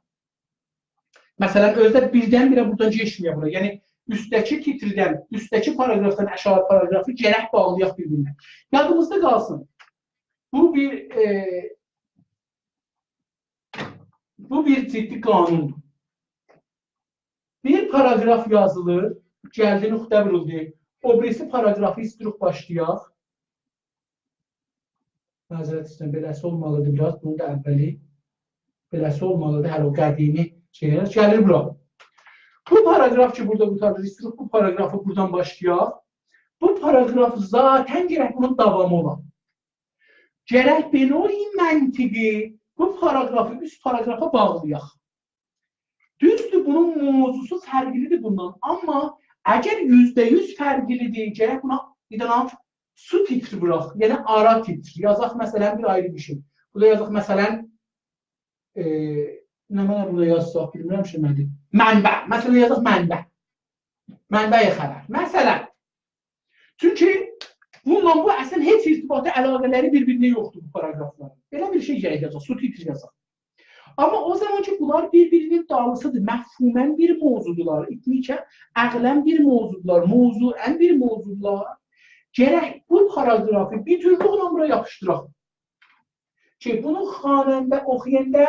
مثلاً، اؤزو ده بیردن-بیره بورادان کئچمه‌یه بورا. یعنی، اوستده‌کی تیتردن، اوستده‌کی پاراگرافدان آشاغی پاراگرافی گرک باغلایاق بیر-بیرینه. یادیمیزدا قالسین. بو بیر، ائ، بو بیر جدی قانوندور. پاراگراف یازیلیر، گلدی نقطه وورولدو. او بیریسی پاراگرافی ایستیروخ باشلایاق. معذرت ایسته‌ییرم، بئله‌سی اولمالیدیر بیر آز. بونون دا اولی بئله‌سی اولمالیدیر. هله او قدیمی شئی، گلیر بورا. بو پاراگراف کی، بورادا قوتاریر، ایستیروخ بو پاراگرافی بورادان باشلایاق. بو پاراگراف ذاتاً گرک بونون داوامی اولا. گرک به نوع منطقی بو پاراگرافی اوست پاراگرافا باغلایاق. دوزدور، بونون موضوعسو فرقلیدیر بوندان. آمما اگر یوزده یوز فرقلیدیر، گرک بونا بیر دنه سو تیتری ووراق، یعنی آرا تیتری یازاق، مثلاً، بیر آیری بیر شئی. بورادا یازاق، مثلاً، ائ، نمنه بورادا یازساق، بیلمیرم کی، نه‌دیر. منبع. مثلاً، یازاق منبع. منبع خبر. مثلاً. چونکی بونونلا بو اصلاً هئچ ارتباطی، علاقه‌لری بیر-بیرینه یوخدور بو پاراگرافلارین. بئله بیر شئی گرک یازاق، سو تیتری یازاق. آمما او زامان کی، بونلار بیر-بیرینین دالیسیدیر، مفهوماً بیر موضوعدولار، اتنیکاً، عقلاً بیر موضوعدولار، موضوعاً بیر موضوعدولار، گرک بو پاراگرافی بوتونلوکله بورا یاپیشدیراق. کی، بونو خواننده اوخویاندا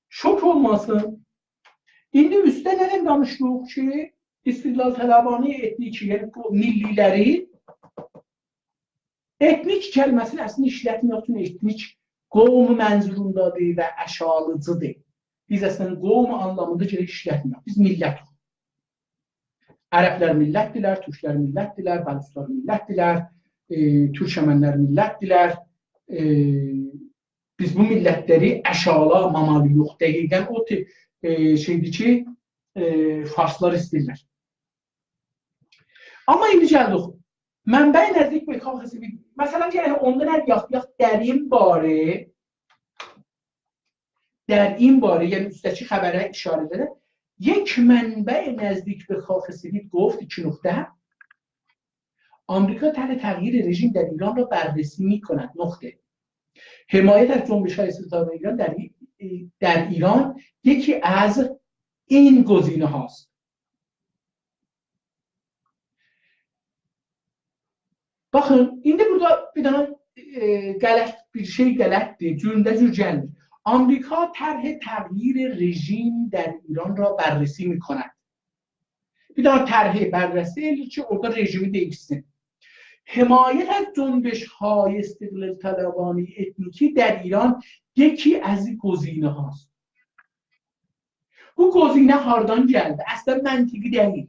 شوک اولماسین. ایندی اوسته نه‌دن دانیشدیق کی، استقلال‌طلبانه اتنیک، یعنی بو میللی‌لری اتنیک کلمه‌سینی اصلینده ایشلتمیریک، چونکی اتنیک قوم منظوروندادیر و آشاغیلاییجیدیر. بیز اصلینده قوم آنلامیندا گرک ایشلتمه‌یک. بیز میللتیک. عربلر میللتدیرلر، تورکلر میللتدیرلر، بلوچلار میللتدیرلر، ائ، تورکمنلر میللتدیرلر. ائ، بیز بو میللتلری آشاغیلامامالی‌ییق. دقیقاً او تی-، ائ، شئیدیر کی، ائ، فارسلار ایسته‌ییرلر. آمما ایندی گلدیک. منبع نزدیک به کاخ سفید. مثلاً، گرک اوندا نه دئیک؟ دئیک، در این باره، در این باره، یعنی اوسته‌کی خبره اشاره ائده‌رک، یک منبع نزدیک به کاخ سفید گفت، ایکی نقطه، آمریکا طرح تغییر رژیم در ایران را بررسی می‌کند، نقطه. حمایت از جنبش‌های استقلال ایران در ای-، در ایران یکی از این گزینه‌هاست. باخین، ایندی بورادا بیر دنه، ائ، غلط، بیر شئی غلطدیر، جمله جور گلمیر. آمریکا طرح تغییر رژیم در ایران را بررسی می‌کند. بیر دنه طرحی بررسی ائله‌ییر کی، اورادا رژیمی دییشسین. حمایت از جنبش‌های استقلال‌طلبانه اتنیکی در ایران یکی از گزینه‌هاست. بو گزینه هاردان گلدی؟ اصلاً منطقی دئییل.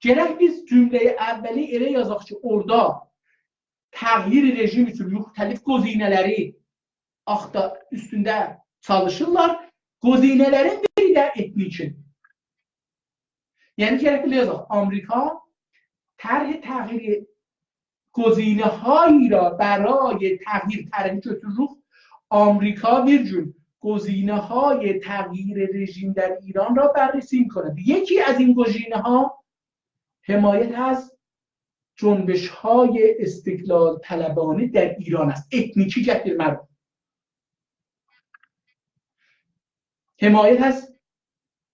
گرک بیز جمله‌ی اولی ائله یازاق کی، اورادا تغییر رژیم اوچون مختلف گزینه‌لری آختا-، اوستونده چالیشیرلار. گزینه‌لرین بیری ده اتنیکین. یعنی گرک بئله یازاق: آمریکا طرح تغییر، گزینه‌هایی را برای تغییر، طرحی گؤتوروروک. آمریکا، ویرگول، گزینه‌های تغییر رژیم در ایران را بررسی می‌کند. یکی از این گزینه‌ها حمایت از جنبش‌های استقلال‌طلبانه در ایران است. اتنیکی گتیرمه‌ریک. حمایت از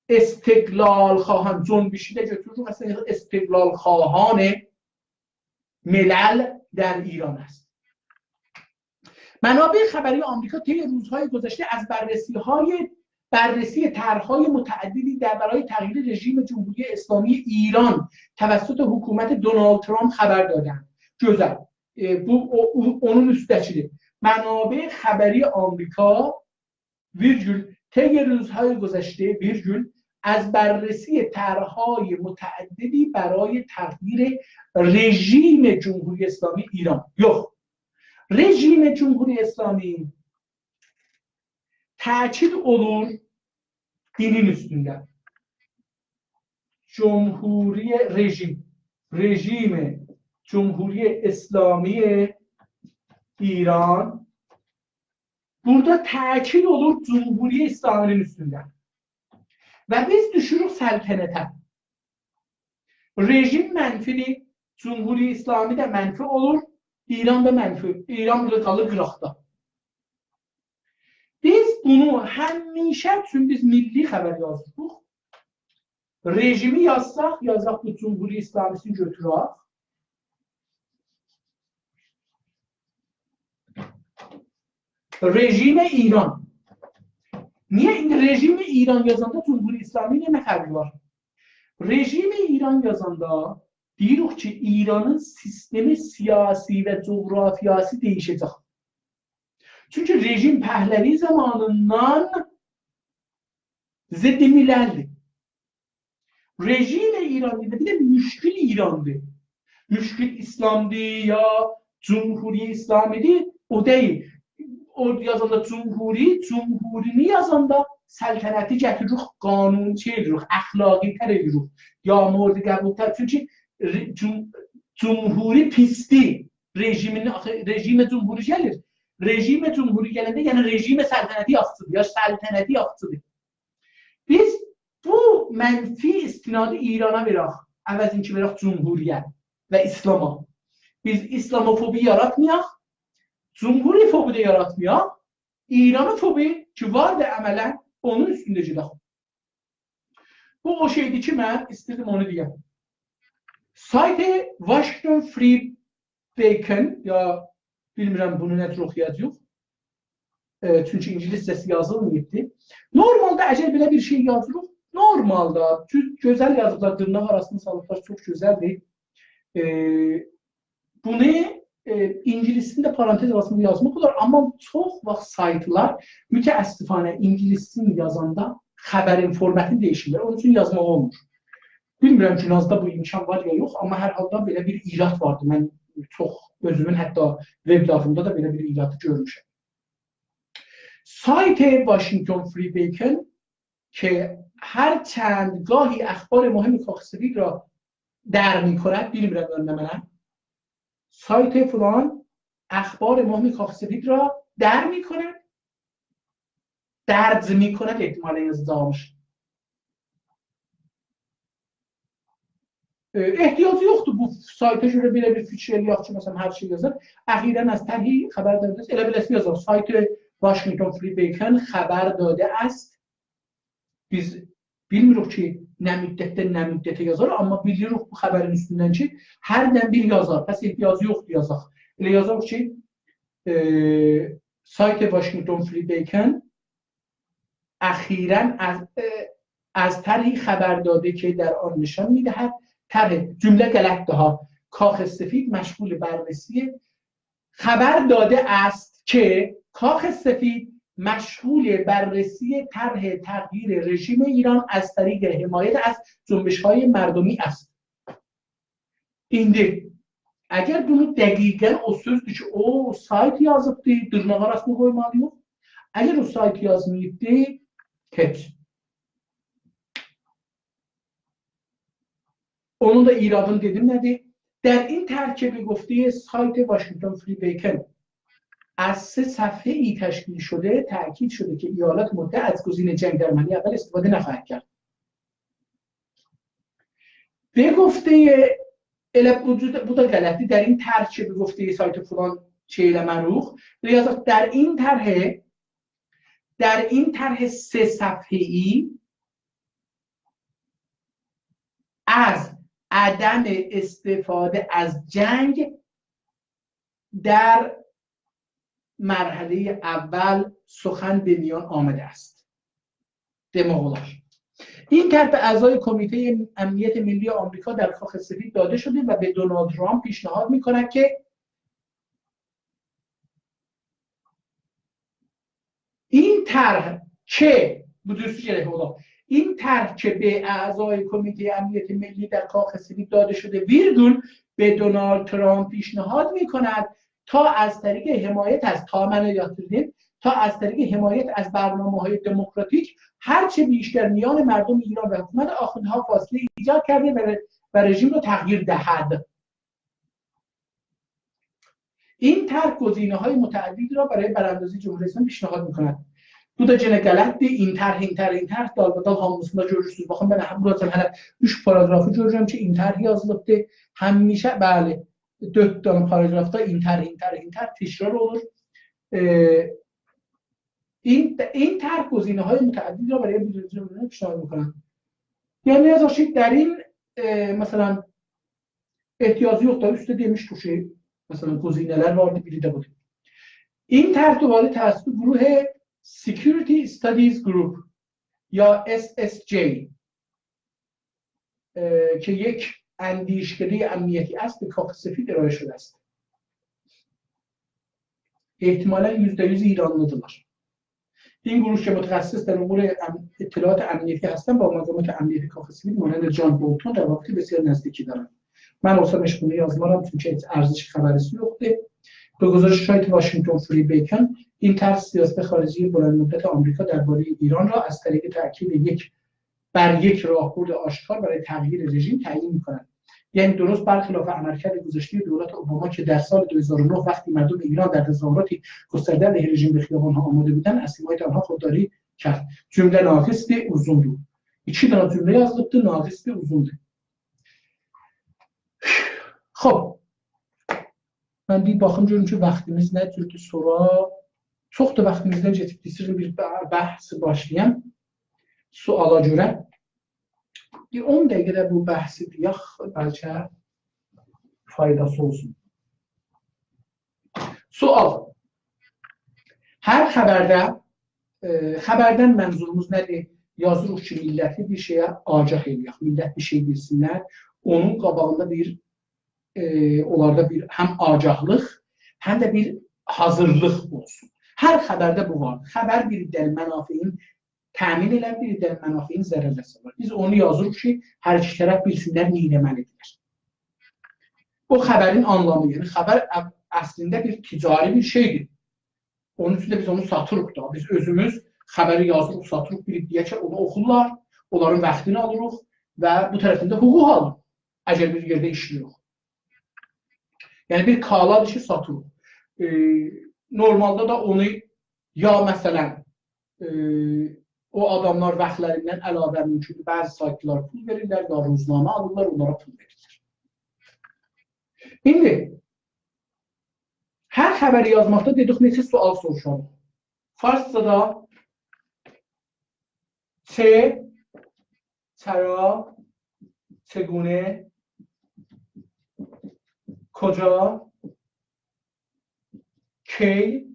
استقلال‌خواهان، جنبشی ده گؤتوروروک، اصلاً استقلال‌خواهان ملل در ایران است. منابع خبری آمریکا طی روزهای گذشته از بررسی‌های، بررسی طرح‌های متعددی در برای تغییر رژیم جمهوری اسلامی ایران توسط حکومت دونالد ترامپ خبر دادند. گؤزل. ائ، بو، او، او، اونون اوسته‌کیدیر. منابع خبری آمریکا، ویرگول، طی روزهای گذشته، ویرگول، از بررسی طرح‌های متعددی برای تغییر رژیم جمهوری اسلامی ایران. یوخ. رژیم جمهوری اسلامی تأکید اولور دینین اوستونده. جمهوری رژیم، رژیم جمهوری اسلامی ایران، بورادا تأکید اولور جمهوری اسلامی‌نین اوستونده. و بیز دوشوروک سلطنته. رژیم منفی‌دیر، جمهوری اسلامی ده منفی اولور، ایران دا منفی. ایران بورادا قالیر قیراقدا. بیز بونو همیشه، چون بیز میللی خبر یازیریق، رژیمی یازساق، یازاق بو جمهوری اسلامی‌سینی گؤتورک. رژیم ایران. نییه ایندی رژیم ایران یازاندا جمهوری اسلامی نه فرقی وار؟ رژیم ایران یازاندا دئییریک کی، ایرانین سیستم سیاسی و جغرافیاسی دییشه‌جک. چونکی رژیم پهلوی زامانیندان ضد ملل‌دیر. رژیم ایران دئییل، بیر ده مشکل ایراندیر. مشکل اسلامدیر یا جمهوری اسلامی‌دیر، او دئییل. او یازاندا جمهوری، جمهورینی یازاندا سلطنتی گتیریریک، قانون شئی ائدیریک، اخلاقی‌تر ائدیریک، یا مورد قبول‌تر. چونکی ر-، جم-، جمهوری پیسدیر. رژیمین، آخی رژیم جمهوری گلیر. رژیم جمهوری گلنده، یعنی رژیم سلطنتی یاخشی‌دیر، یا سلطنتی یاخشی‌دیر. بیز بو منفی استنادی ایرانا وئرک، عوضین کی وئرک جمهوری‌یه و اسلاما. بیز اسلاموفوبی یاراتمایاق، جمهوری‌فوبی ده یاراتمایاق، ایرانوفوبی کی واردی عملاً، اونون اوستونده گئدک. بو او شئی‌دیر کی، من ایستیردیم اونو دئیم. سایت Washington Free Bacon، یا بیلمیرم بونو نه جور اوخویاجاغیق. ائ، چونکی اینگیلیسجه‌سی یازیلماییبدی. نورمالدا اگر بئله بیر شئی یازیریق، نورمالدا گؤ-، گؤزل یازیبلار، دیرناق آراسیندا سالیبلار، چوخ گؤزلدیر. ائ، بونو، ائ، اینگیلیسینی ده پارانتز آراسیندا یازماق اولار، آمما چوخ واخت سایتلار متأسفانه اینگیلیسینی یازاندا خبرین فورماتینی دییشیرلر. اونون اوچون یازماق اولمور. بیلمیرم گوناذدا بو امکان وار یا یوخ، آمما هر حالدا بئله بیر ایراد واردی. من چوخ اؤزومون حتی وبلاگیمدا دا بئله بیر ایرادی گؤرموشم. سایت Washington Free Bacon که هر چند گاهی اخبار مهم کاخ سفید را در می‌کند، بیلمیرم یعنی نمنه. سایت فلان اخبار مهم کاخ سفید را در می‌کند، درج می‌کند احتمالاً یازاجاقمیش. ائ، احتیاجی یوخدور بو سایتا گؤره بئله بیر فیکیر ائله‌یک کی، مثلاً، هر شئی یازیر. اخیراً از طرحی خبر داده است. ائله بئله‌سی یازار. سایت Washington Free Bacon خبر داده است. بیز بیلمیریک کی، نه مدتدن نه مدته یازار، آمما بیلیریک بو خبرین اوستوندن کی، هردن بیر یازار. پس احتیاجی یوخدور یازاق. ائله یازاق کی، ائ، سایت Washington Free Bacon اخیراً از، ائ، از طرحی خبر داده که در آن نشان می‌دهد طرح، جمله غلطدی ها، کاخ سفید مشغول بررسی، خبر داده است که کاخ سفید مشغول بررسی طرح تغییر رژیم ایران از طریق حمایت از جنبش‌های مردمی است. ایندی، اگر بونو دقیقاً او سؤزدور کی، او سایت یازیبدی، دیرناق آراسیندا قویمالی‌ییق. اگر او سایت یازماییبدی، هئچ. اونون دا ایرادینی دئدیم نه‌دیر؟ در این طرح که به گفتهٔ سایت Washington Free Bacon از سه صفحه‌ای تشکیل شده، تأکید شده که ایالات متحده از گزینهٔ جنگ در مرحلهٔ اول استفاده نخواهد کرد. به گفتهٔ، ائله بو، بو دا غلطدیر. در این طرح که به گفتهٔ سایت فلان شئی ائله‌مه‌ریک. ائله یازاق، در این طرح، در این طرح سه صفحه‌ای از عدم استفاده از جنگ در مرحلهٔ اول سخن به میان آمده است. دئمک اولار. این طرح به اعضای کمیتهٔ امنیت ملی آمریکا در کاخ سفید داده شده و به دونالد ترامپ پیشنهاد می‌کند که این طرح که، بو دوزو گرک اولا، این طرح که به اعضای کمیتهٔ امنیت ملی در کاخ سفید داده شده، ویرگول، به دونالد ترامپ پیشنهاد می‌کند تا از طریق حمایت از، تا منو یاتیردیم، تا از طریق حمایت از برنامه‌های دموکراتیک هرچه بیشتر میان مردم ایران و حکومت آخوندها فاصله ایجاد کرده و، و رژیم را تغییر دهد. این طرح گزینه‌های متعددی را برای براندازی جمهوری اسلامی پیشنهاد می‌کند. بو دا یئنه غلطدیر. این طرح، این طرح، این طرح، دالبادال هامیسیندا گؤرورسونوز. باخین، من هم بوراجان هله اوچ پاراگرافی گؤرورم کی، این طرح یازیلیبدیر. همیشه، بلی، دؤرد دنه پاراگرافدا این طرح، این طرح، این طرح تکرار اولور. ائ، این، این طرح گزینه‌های متعددی را برای براندازی جمهوری پیشنهاد می‌کند. یعنی، یازاق کی، در این، ائ، مثلاً، احتیاجی یوخدور، اوستده دئمیشدیک کی، مثلاً، گزینه‌لر واردی، بیری ده بودور. این طرح دوباره توسط گروه Security Studies Group یا S S G اه، که یک اندیشکدهٔ امنیتی است، به کاخ سفید ارائه شده است. احتمالاً یوزده یوز ایرانلی‌دیرلار. این گروه که متخصص در امور ام-، اطلاعات امنیتی هستند، با مقامات امنیتی کاخ سفید مانند جان بولتون روابط بسیار نزدیکی دارند. من اولسام هئچ بونو یازمارام، چونکی هئچ ارزش خبری‌سی یوخدور. به گزارش سایت واشنگتن فری بیکن، این طرح سیاست خارجی بلند مدت آمریکا دربارهٔ ایران را از طریق تأکید یک بر یک راهبرد آشکار برای تغییر رژیم تعیین می‌کند. یعنی درست برخلاف عملکرد گذشتهٔ دولت اوباما که در سال دو هزار و نه وقتی مردم ایران در تظاهرات گسترده علیه رژیم به خیابان‌ها آمده بودند، از حمایت آنها خودداری کرد. جمله ناقص و اوزوندور. ایکی دنه جمله یازیلیبدیر، ناقص و اوزوندور. خب. من بیر باخیم گؤروم کی، واختیمیز نه جوردور سونرا. چوخ دا واختیمیزدان کئچیب، ایسته‌ییرم بیر بح-، بحث باشلایام. سؤالا گؤره. بیر اون دقیقه ده بو بحثی دئیک، بلکه فایداسی اولسون. سؤال. هر خبرده، ائ، خبردن منظوروموز نه‌دیر؟ یازیریق کی، میللتی بیر شئیه آگاه ائله‌یک. میللت بیر شئی بیلسینلر. اونون قاباغیندا بیر، ائ، اونلاردا بیر هم آگاهلیق، هم ده بیر حاضیرلیق اولسون. هر خبرده بو وار. خبر بیر عده‌نین منافعین تأمین ائلر، بیر عده‌نین منافعین ضررله سالار. بیز اونو یازیریق کی، هر ایکی طرف بیلسینلر نه ائتمه‌لیدیرلر. او خبرین آنلامی، یعنی خبر ا-، اصلینده بیر تجاری بیر شئیدیر. اونون اوچون ده بیز اونو ساتیریق دا. بیز اؤزوموز خبری یازیریق، ساتیریق، بیر عده‌یه کی، اونو اوخورلار، اونلارین واختینی آلیریق و بو طرفدن ده حقوق آلیریق، اگر بیر یئرده ایشله‌ییریک. یعنی بیر کالادیر کی، ساتیریق. ائ، نورمالدا دا اونو یا، مثلا، ائ، او آداملار واختلاریندان علاوه ممکن بعضی سایتلار پول وئریرلر، یا روزنامه آلیرلار، اونلارا پول وئریرلر. ایندی هر خبری یازماقدا دئدیک، نئچه سؤال سوروشاریق. فارسجادا چه، چرا، چگونه، کجا، کی،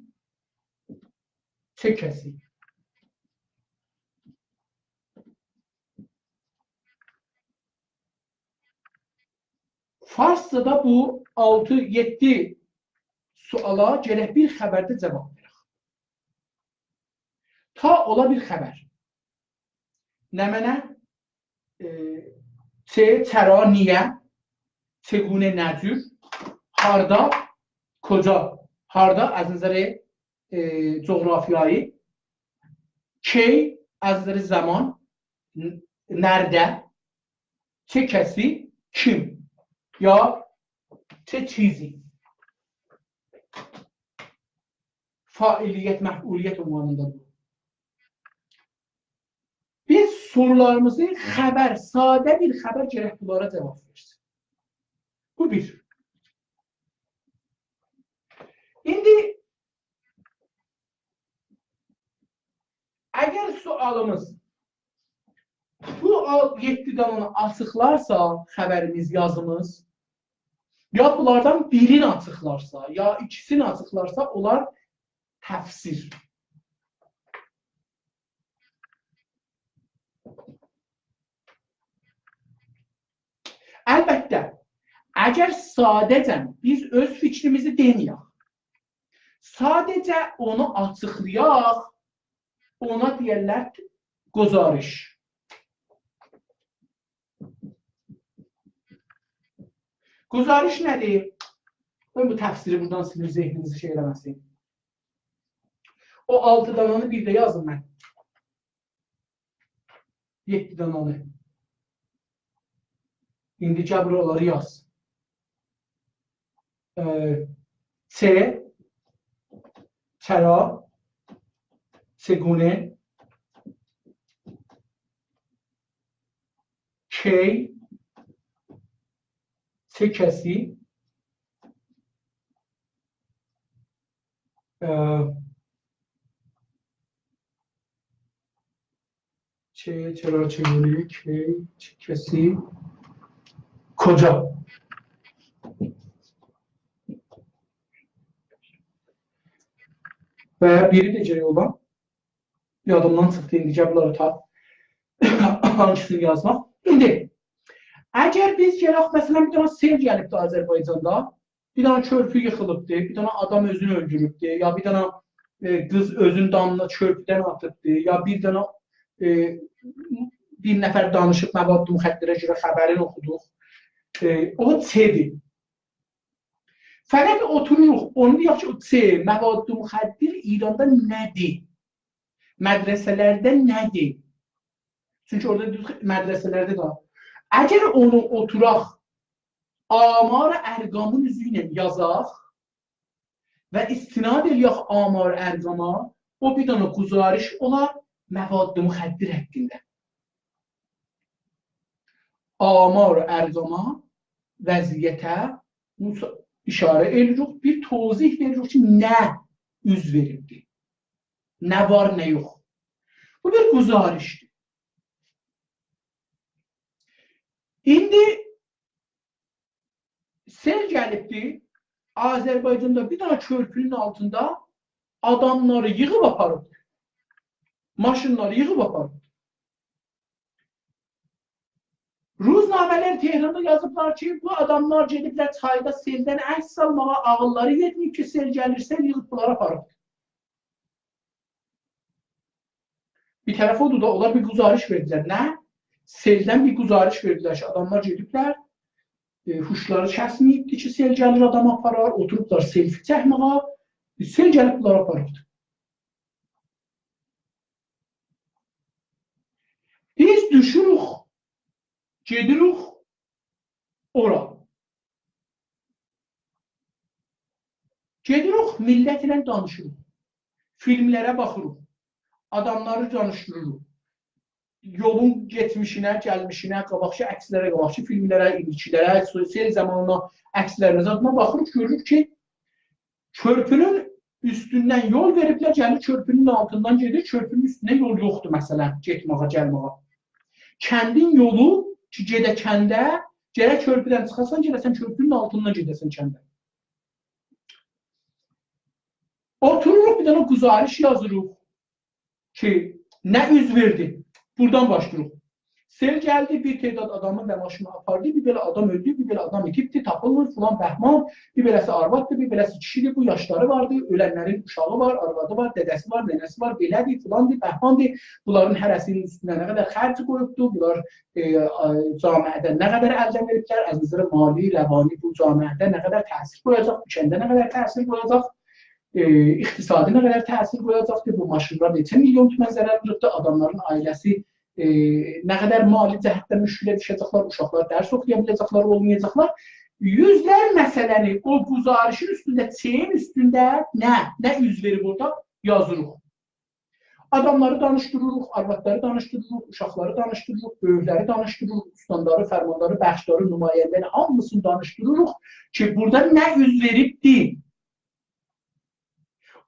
چه کسی. فارسجادا بو آلتی، یئددی سؤالا گرک بیر خبرده جواب وئرک. تا اولا بیر خبر. نمنه؟ ائ، چه، چرا، نییه، چگونه، نه جور، هاردا، کجا. هاردا از نظر، ائ، جغرافیایی، کی از نظر زمان، ن-، نرده، چه کسی، کیم، یا چه چیزی. فاعلیت، مفعولیت عنوانیندا بو. بیز سورولاریمیزی خبر، ساده بیر خبر گرک بونلارا جواب وئرسین. بو بیر. ایندی اگر سؤالیمیز بو آل-، یئددی دنه‌نی آچیقلارسا خبریمیز، یازیمیز، یا بونلاردان بیرینی آچیقلارسا، یا ایکیسینی آچیقلارسا، اولار تفسیر. البته، اگر ساده‌جه بیز اؤز فیکریمیزی دئمه‌یک، ساده‌جه اونو آچیقلایاق، اونا دئیرلر گزارش. گزارش نه‌دیر؟ قویون بو تفسیری بورادان سیلیم، ذهنینیزی شئی ائله‌مه‌سین. او آلتی دنه‌نی بیر ده یازین من. یئددی دنه‌نی. ایندی گل بورادا اونلاری یاز. ائ، چه، چرا، چگونه، کی، چه کسی، ائ، چه، چرا، چگونه، کی، چه کسی، کجا. و بیری ده گرک اولا. یادیمدان چیخدی ایندی، گل بونلاری تا-، هانسینی یازماق. ایندی اگر بیز گلک، مثلا، بیر دنه سئل گلیبدی آذربایجاندا، بیر دنه کؤرپو ییخیلیبدی، بیر دنه آدام اؤزونو اؤلدوروبدو، یا بیر دنه، ائ، قیز اؤزونو دامینا کؤرپودن آتیبدی، یا بیر دنه، ائ، بیر نفر دانیشیب، مواد مخدره گؤره خبرینی اوخودوق. ائ، او سئدیر. فقط اوتوروروق، اونو دئیک کی، او سئ، مواد مخدر ایراندا نه‌دیر؟ مدرسه‌لرده نه‌دیر؟ چونکی اورادا دئدیک، مدرسه‌لرده ده. اگر اونو اوتوراق، آمار ارقامین اوزو ایله یازاق و استناد ائله‌یک آمار ارقاما، او بیر دنه گزارش اولار مواد مخدر حاقیندا. آمار ارقاما، وضعیته مس-، اشاره ائله‌ییریک، بیر توضیح وئریریک کی، نه اوز وئریبدیر، نه وار، نه یوخ. بو بیر گزارشدیر. ایندی سئل گلیبدی، آذربایجاندا بیر دنه کؤرپونون آلتیندا آداملاری ییغیب آپاریبدی. ماشینلاری ییغیب آپاریبدی. روزنامه‌لر تهراندا یازیبلار کی، بو آداملار گئدیبلر چایدا سئلدن عکس سالماغا، عاغیللاری یئتمه‌ییب کی، سئل گلیر، سئل ییغیب بونلاری آپاریب. بیر طرف اودور دا، اونلار بیر گزارش وئردیلر. نه؟ سئلدن بیر گزارش وئردیلر کی، آداملار گئدیبلر، ائ، هوشلاری کسمه‌ییبدی کی، سئل گلیر، آدام آپارار، اوتوروبلار سلفی چکمه‌یه، ائ، سئل گلیب بونلاری آپاریبدی. بیز دوشوروک، گئدیریک اورا. گئدیریک، میللت ایله دانیشیریق. فیلملره باخیریق. آداملاری دانیشدیریریق. یولون گئتمیشینه، گلمیشینه، قاباقکی عکسلره، قاباقکی فیلملره، ایندیکیلره، سو-، سئل زامانینا عکسلرینه، زادینا باخیریق، گؤروروک کی، کؤرپونون اوستوندن یول وئریبلر، گلیر کؤرپونون آلتیندان گئدیر، کؤرپونون اوستونده یول یوخدور، مثلا، گئتمه‌یه، گلمه‌یه. کندین یولو کی، گئده کنده، گرک کؤرپودن چیخاسان، گرک سن کؤرپونون آلتیندان گئده‌سن کنده. اوتوروروق، بیر دنه گزارش یازیریق کی، نه اوز وئردی؟ بورادان باشلاییریق. سئل گلدی، بیر تعداد آدامی و ماشینی آپاردی، بیر بئله آدام اؤلدو، بیر بئله آدام ایتیبدی، تاپیلمیر، فلان بهمان، بیر بئله‌سی آرواددیر، بیر بئله‌سی کیشیدیر، بو یاشلاری واردی، اؤلنلرین اوشاغی وار، آروادی وار، دده‌سی وار، ننه‌سی وار، بئله‌دیر، فلاندیر، بهماندیر. بونلارین هره‌سینین اوستونه نه قدر خرج قویوبدو، بونلار، ائ، آ، جامعه‌ده نه قدر الدن وئریبلر، از نظر مالی، روانی بو جامعه‌ده نه قدر تأثیر قویاجاق، بو کنده نه قدر تأثیر قویاجاق، ائ، اقتصادی نه قدر تأثیر قویاجاقدیر، بو ماشینلار نئچه میلیون تومن ضرر ووروبدور، آداملارین عائله‌سی، ائ، نه قدر مالی جهتدن مشکله دوشه‌جکلر، اوشاقلار درس اوخویا بیله‌جکلر، اولمایاجاقلار. یوزلر مسئله‌نی او گزارشین اوستونده، سئلین اوستونده نه، نه اوز وئریب اورادا یازیریق. آداملاری دانیشدیریریق، آروادلاری دانیشدیریریق، اوشاقلاری دانیشدیریریق، بؤیوکلری دانیشدیریریق، استانداری، فرمانداری، بخشداری، نماینده‌نی، هامیسینی دانیشدیریریق کی، بورادا نه اوز وئریبدی؟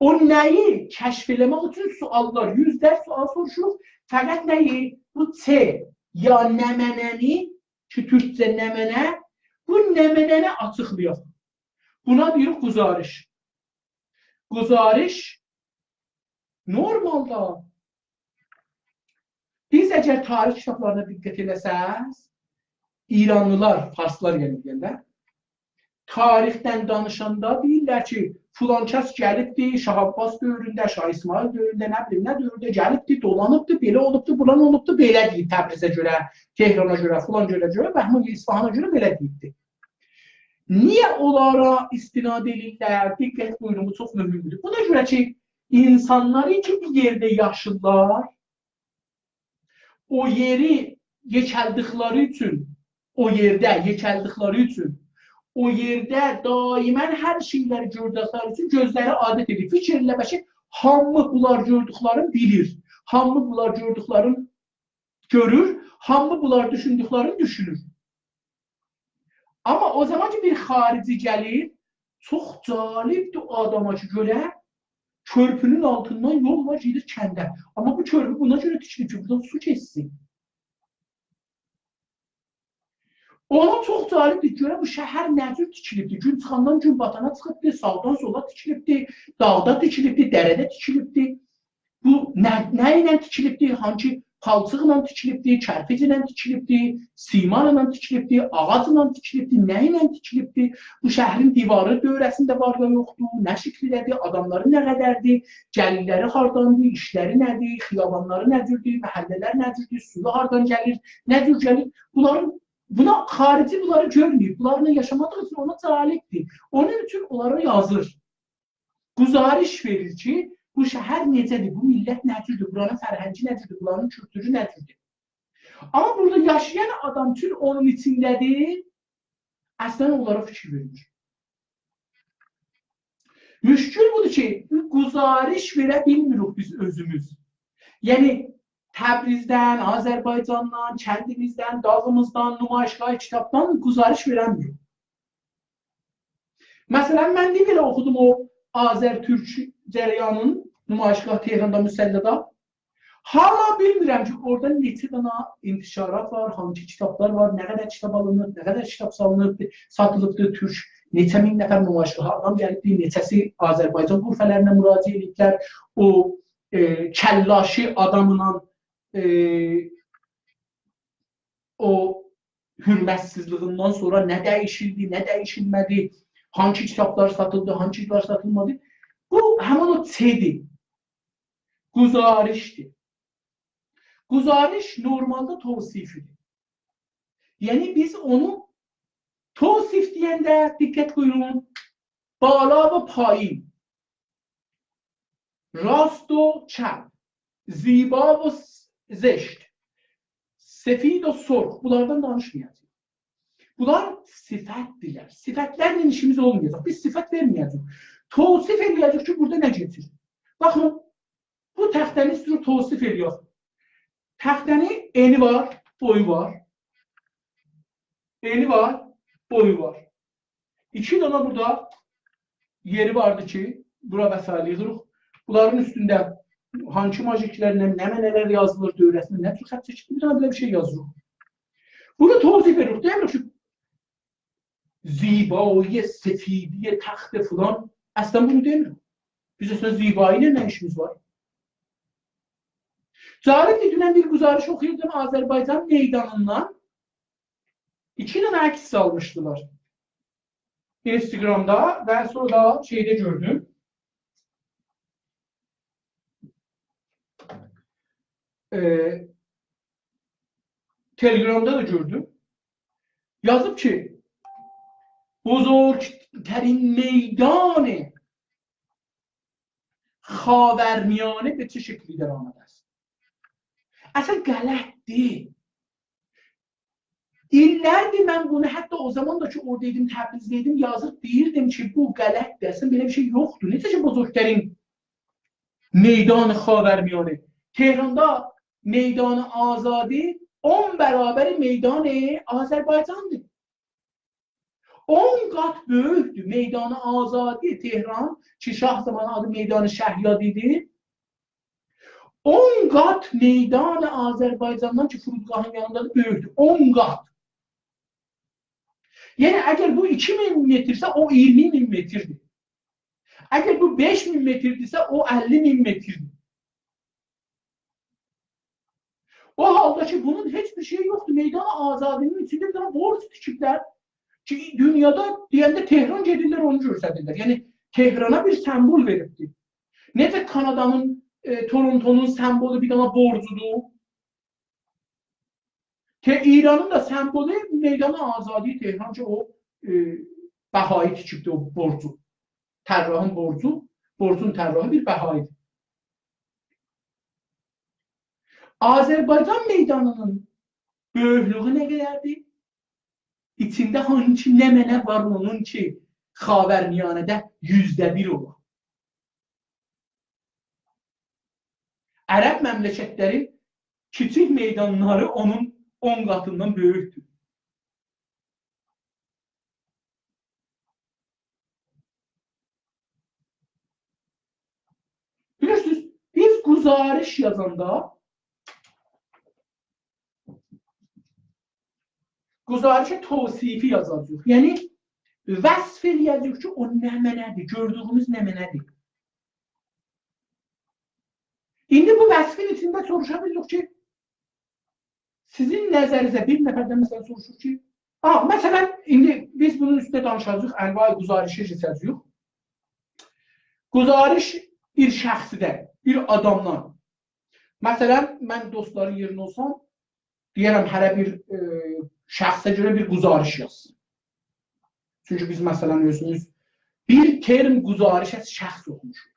او نه‌یی کشف ائله‌مک اوچون سؤاللار، یوزلر سؤال سوروشوروق. فقط نه‌یی؟ بو چه یا نمنه‌نی کی، تورکجه نمنه، بو نمنه‌نی آچیقلایاق. بونا دئییریک گزارش. گزارش نورمالدا بیز اگر تاریخ کیتابلارینا دقت ائله‌سز، ایرانلیلار، فارسلار یعنی دئینده، تاریخدن دانیشاندا دئییرلر کی، فلان کس گلیبدی، شاه عباس دؤورونده، شاه اسماعیل دؤورونده، نه بیلیم نه دؤورده گلیبدی، دولانیبدی، بئله اولوبدو، بولان اولوبدو، بئله دئییب تبریزه گؤره، تهرانا گؤره، فلان گؤره گؤره، بهمان اصفهانا گؤره بئله دئییبدی. نییه اونلارا استناد ائدیرلر؟ دقت بویورون، بو چوخ مهمدور. بونا گؤره کی، اینسانلار کی، بیر یئرده یاشیرلار، او یئری یئکلدیکلری اوچون، او یئرده یئکلدیکلری اوچون، او یئرده دائما هر شئیلری گؤردوکلری اوچون گؤزلری عادت ائدیر. فیکیر ائله بلکه هامی بونلار گؤردوکلرین بیلیر. هامی بونلار گؤردوکلرین گؤرور، هامی بونلار دوشوندوکلرین دوشونور. آمما او زامان کی، بیر خارجی گلیر، چوخ جالبدیر او آداما کی، گؤره کؤرپونون آلتیندان یول وار، گئدیر کنده. آمما بو کؤرپو بونا گؤره تیکیلیب کی، بورادان سو کئچسین. اونا چوخ جالبدیر، گؤره بو شهر نه جور تیکیلیبدیر. گون چیخاندان گون باتانا چیخیبدیر، ساغدان سولا تیکیلیبدیر، داغدا تیکیلیبدیر، دره‌ده تیکیلیبدیر. بو نه، نه ایله تیکیلیبدیر، هانسی پالچیقلا تیکیلیبدی، کرپیجله تیکیلیبدی، سیمانلا تیکیلیبدی، آغاجلا تیکیلیبدی، نه ایله تیکیلیبدی؟ بو شهرین دیواری دؤوره‌سینده وار یا یوخدور، نه شکیلده‌دیر، آداملاری نه قدردیر، گلیرلری هارداندیر، ایشلری نه‌دیر، خیابانلاری نه جوردور، محله‌لر نه جوردور، سویو هاردان گلیر، نه جور گلیر؟ بونلارین، بونا خارجی بونلاری گؤرمه‌ییب، بونلارلا یاشامادیغی اوچون اونا جالبدیر. اونون اوچون اونلارا یازیر. گزارش وئریر کی، بو شهر نئجه‌دیر، بو میللت نه جوردور، بورانین فرهنگی نه جوردور، بورانین کولتورو نه جوردور. آمما بورادا یاشایان آدام چون اونون ایچینده‌دیر، اصلاً اونلارا فیکیر وئرمیر. مشکل بودور کی، گزارش وئره بیلمیریک بیز اؤزوموز. یعنی، تبریزدن، آذربایجاندان، کندیمیزدن، داغیمیزدان، نمایشگاه کیتابدان گزارش وئرنمیریک. مثلاً، من نه بئله اوخودوم او آذر-تورک جریانین، نمایشگاه تهراندا، مصلادا. حالا بیلمیرم کی، اورادا نئچه دنه انتشارات وار، هانسی کیتابلار وار، نه قدر کیتاب آلینیب، نه قدر کیتاب سالینیب، ساتیلیبدیر، تورک، نئچه مین نفر نمایشگاها آدام گلیبدیر، نئچه‌سی آذربایجان غرفه‌لرینه مراجعت ائدیبلر، او، ائ، کلاشی آدامینان، ائ، او حؤرمتسیزلیگیندن سونرا نه دییشیلدی، نه دییشیلمه‌دی، هانسی کیتابلار ساتیلدی، هانسی کیتابلار ساتیلمادی. بو، همین او چئدیر. گزارشدیر. گزارش نورمالدا توصیفی‌دیر. یعنی، بیز اونو توصیف دئینده، دقت بویورون، بالا و پایین، راست و چپ، زیبا و س-، زشت، سفید و سرخ، بونلاردان دانیشمایاجاغیق. بونلار صفت‌دیرلر. صفت‌لرله ایشیمیز اولمایاجاق. بیز صفت وئرمه‌یه‌جه‌ییک. توصیف ائله‌یه‌جه‌ییک کی، بورادا نه کئچیر. باخین، بو تخته‌نی ایسته‌ییریک توصیف ائله‌یک. تخته‌نین انی وار، بویو وار. انی وار، بویو وار. ایکی دنه بورادا یئری واردی کی، بورا وسایل ییغیریق. بونلارین اوستونده هانسی ماژیکلرله نمنه‌لر یازیلیر، دؤوره‌سینده نه جور خط چکیلیر، بیر دنه بئله بیر شئی یازیریق. بونو توضیح وئریریک. دئمیریک کی، زیبایی، سفیدی، تخت فلان. اصلاً بونو دئمیریک. بیز اصلاً زیبایی ایله نه ایشیمیز وار؟ جالبدیر، دونن بیر گزارش اوخویوردوم آذربایجان میدانیندان. ایکی دنه عکس سالمیشدیلار اینستاگرامدا و سونرا دا شئیده گؤردوم. ائ، تلگرامدا دا گؤردوم. یازیب کی، بزرگترین میدان خاورمیانه به چه شکلی در آمده است؟ اصلاً غلطدیر. ایللردیر من بونو، حتی او زامان دا کی، اورادا ایدیم، تبریزده ایدیم، یازیب دئییردیم کی، بو غلطدیر. اصلاً بئله بیر شئی یوخدور. نئجه کی، بزرگترین میدان خاورمیانه. تهراندا میدان آزادی اون برابر میدان آذربایجاندیر. اون قات بؤیوکدور. میدان آزادی تهران، کی، شاه زامانی آدی میدان شهیاد ایدی، اون قات میدان آذربایجاندان، کی، فرودگاهین یانیندادیر، بؤیوکدور. اون قات. یعنی، اگر بو ایکی مین مترسه، او اییرمی مین متردیر. اگر بو بئش مین متردیرسه، او اللی مین متردیر. او حالدا کی، بونون هئچ بیر شئیی یوخدور. میدان آزادی‌نین ایچینده بیر دنه برج تیکیبلر کی، دونیادا دئینده تهران گئدیرلر، اونو گؤستریرلر. یعنی، تهرانا بیر سمبول وئریبدیر. نئجه کانادانین، ائ، تورونتونون سمبولو بیر دنه برجودور. ته-، ایرانین دا سمبولو میدان آزادی تهران کی، او، ائ، بهایی تیکیبدیر او برجو. طراحین برجو، برجون طراحی بیر بهایی‌دیر. آذربایجان میدانی‌نین بؤیوکلویو نه قدردیر؟ ایچینده هانسی نمنه وار اونون کی، خاورمیانه‌ده یوزده بیر اولا؟ عرب مملکتلری کیچیک میدانلاری اونون اون قاتیندان بؤیوکدور. بیلیرسینیز، بیز گزارش یازاندا گزارش توصیفی یازاجاغیق. یعنی، وصف ائله‌یه‌جه‌ییک کی، او نمنه‌دیر، گؤردویوموز نمنه‌دیر. ایندی بو وصفین ایچینده سوروشا بیلیریک کی، سیزین نظرینیزه بیر نفردن، مثلا، سوروشور کی، آ، مثلا، ایندی بیز بونون اوستونده دانیشاجاغیق، انواع گزارشی کئچه‌جه‌ییک. گزارش بیر شخصدن، بیر آدامدان. مثلا، من دوستلارین یئرینده اولسام، دئیه‌رم، هره بیر، ائ، شخصه گؤره بیر گزارش یازسین. چونکی بیز، مثلا، اؤزوموز بیر ترم گزارش از شخص اوخوموشوق.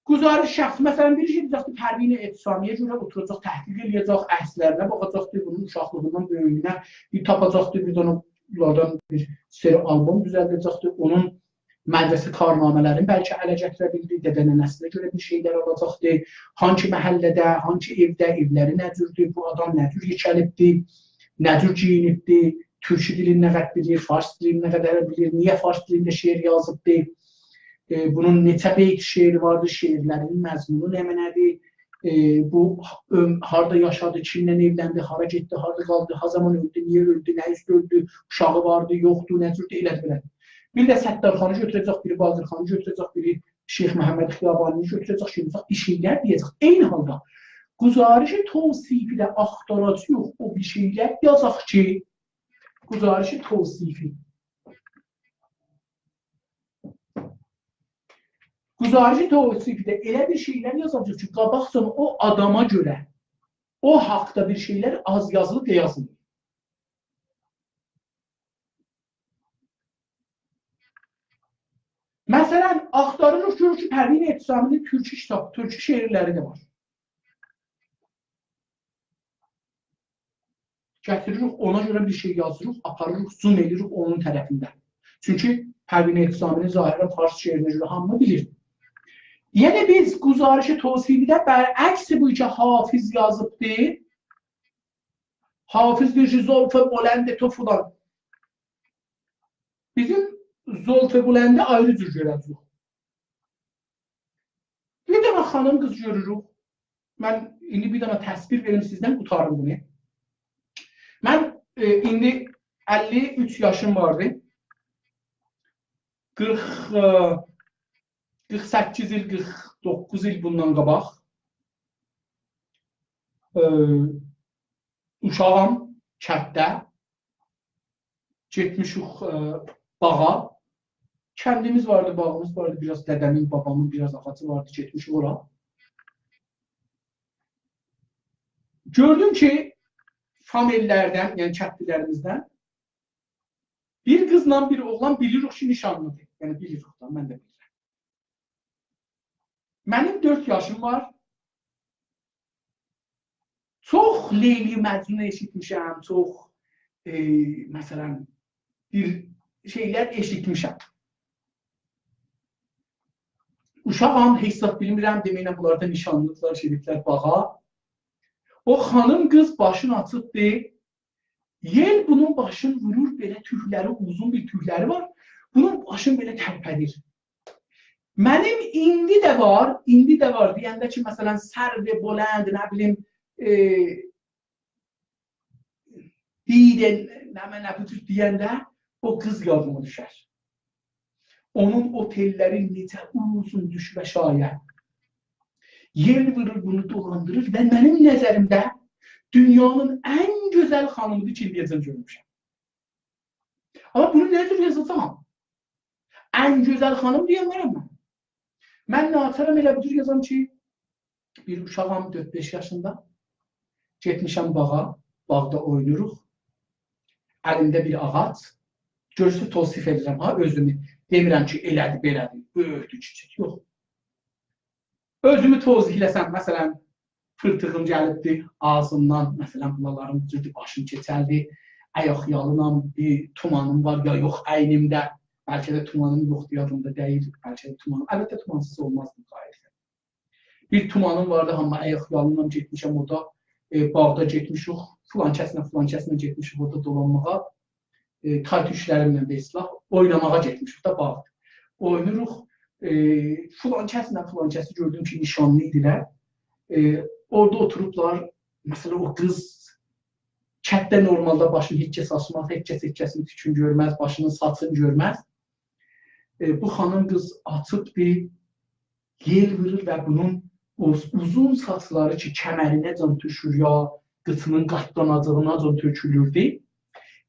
گزارش شخص، مثلا، بیر شئی دئیه‌جکدی، پروین اعتصامی‌یه گؤره اوتوراجاق، تحقیق ائله‌یه‌جک، عکسلرینه باخاجاقدی، بونون اوشاقلیغیندان، بؤیویوندن بیر تاپاجاقدی، بیر دنه بونلاردان بیر سری آلبوم دوزلده‌جکدی، اونون مدرسه کارنامه‌لرینی بلکه اله گتیره بیلدی، دده ننه‌سینه گؤره بیر شئیلر آلاجاقدی، هانسی محله‌ده، هانسی ائوده، ائولری نه جوردور، بو آدام نه جور یئکه‌لیبدی، نه جور گئیینیبدی، تورکی دیلینی نه قدر بیلیر، فارس دیلینی نه قدر بیلیر، نییه فارس دیلینده شعر یازیبدی، ائ، بونون نئچه بیت شعری واردی، شعرلرینین مضمونو نمنه‌دیر، ائ، بو، ائ، هاردا یاشادی، کیمله ائولندی، هارا گئتدی، هاردا قالدی، ها زامان اؤلدو، نییه اؤلدو، نه اوزره اؤلدو، اوشاغی واردی، یوخدور، نه جوردور، ائله‌دیر، بئله‌دیر. بیر ده ستارخانی گؤتوره‌جک، بیری باقرخانی گؤتوره‌جک، بیری شیخ محمد خیابانی‌نی گؤتوره‌جک، شئی یازاجاق، بیر شئیلر دئیه‌جک. عینی حالدا گزارش توصیفی‌ده آختاراجاغیق او بیر شئیلر یازاق کی، گزارش توصیفی. گزارش توصیفی‌ده ائله بیر شئیلر یازاجاغیق کی، قاباقجادان او آداما گؤره او حاقدا بیر شئیلر آز یازیلیب یا یازیلمیر. مثلا، آختاریریق، گؤروروک کی، پروین اعتصامی‌نین تورکی کیتاب، تورکی شعرلری ده وار. گتیریریک، اونا گؤره بیر شئی یازیریق، آپاریریق، زوم ائدیریک اونون طرفینده. چونکی پروین اعتصامی‌نین ظاهرا فارس شعرینه گؤره هامی بیلیر. یعنی بیز گزارش توصیفی‌ده برعکس بو کی حافظ یازیبدی، حافظ دئییر کی، «زلف بلند تو» فلان. بیزیم زلف بلندی آیری جور گؤره‌جه‌ییک. بیر دنه خانیم قیز گؤروروک. من ایندی بیر دنه تصویر وئریم سیزدن، قوتاریم بونو. من، ائ، ایندی اللی اوچ یاشیم واردی. قیرخ، ائ، قیرخ سککیز ایل، قیرخ دوققوز ایل بوندان قاباق، ائ، اوشاغام کندده. گئتمیشیک، ائ، باغا. کندیمیز واردی، باغیمیز واردی، بیر آز دده‌مین، بابامین بیر آز آغاجی واردی، گئتمیشیک اورا. گؤردوم کی، فامیللردن، یعنی کندلی‌لریمیزدن بیر قیزلا بیر اوغلان بیلیریک کی، نیشانلیدیر. یعنی بیلیریک دا، من ده بیلیرم. منیم دؤرد یاشیم وار. چوخ لیلی مجنون ائشیتمیشم، چوخ، ائ، مثلا، بیر شئیلر ائشیتمیشم. اوشاغام، هئچ زاد بیلمیرم، دئمکله بونلار دا نیشانلیدیلار، گئدیبلر باغا. او خانیم قیز باشینی آچیبدی، یئل بونون باشینی وورور، بئله توکلری، اوزون بیر توکلری وار. بونون باشینی بئله ترپه‌دیر. منیم ایندی ده وار، ایندی ده وار. دئینده کی، مثلا، سرو بلند، نه بیلیم، ائ، دیده، نه، نه، بو جور دئینده او قیز یادیما دوشر. اونون او تئللری نئجه اوزون دوشور آشاغییا. یئل وورور، بونو دولاندیریر و منیم نظریمده دونیانین ان گؤزل خانیمیدیر کی، ایندیه‌جن گؤرموشم. آمما بونو نه جور یازاجاغام؟ ان گؤزل خانیم دئینمرم من. من ناچارام ائله بو جور یازام کی، بیر اوشاغام دؤرد-بئش یاشیندا. گئتمیشم باغا، باغدا اویناییریق. الیمده بیر آغاج. گؤرورسوز، توصیف ائدیرم ها اؤزومو. دئمیرم کی، ائله‌دیر، بئله‌دیر، بؤیوکدور، کیچیک، یوخ. اؤزومو توضیح ائله‌سم، مثلا، پیرتیغیم گلیبدی آغزیمدان، مثلا، بولالاریم جوردو، باشیم کئچلدی، آیاق‌یالینام، بیر تومانیم وار یا یوخ اینیمده، بلکه ده تومانیم یوخدور، یادیمدا دئییل، بلکه ده تومانیم، البته، تومانسیز اولمازدیم، قاییرسان. بیر تومانیم واردی، آمما آیاق‌یالینام گئتمیشم اورادا، ائ، باغدا گئتمیشیک، فلان کسله، فلان کسله گئتمیشیک اورادا دولانماغا. ائ، تای توشلریمله، به اصطلاح، اویناماغا گئتمیشیک دا باغدا. اویناییریق، ائ، فلان کسله فلان کسی گؤردوم کی، نیشانلی ایدیلر. ائ، اورادا اوتوروبلار، مثلا، او قیز کندده نورمالدا باشینی هئچ کس آچماز، هئچ کس هئچ کسین توکونو گؤرمز، باشینین ساچینی گؤرمز. ائ، بو خانیم قیز آچیبدی، یئل وورور و بونون او اوزون ساچلاری کی، کمرینه‌جن تؤکور یا قیچینین قاتداناجیغیناجان تؤکولوردو.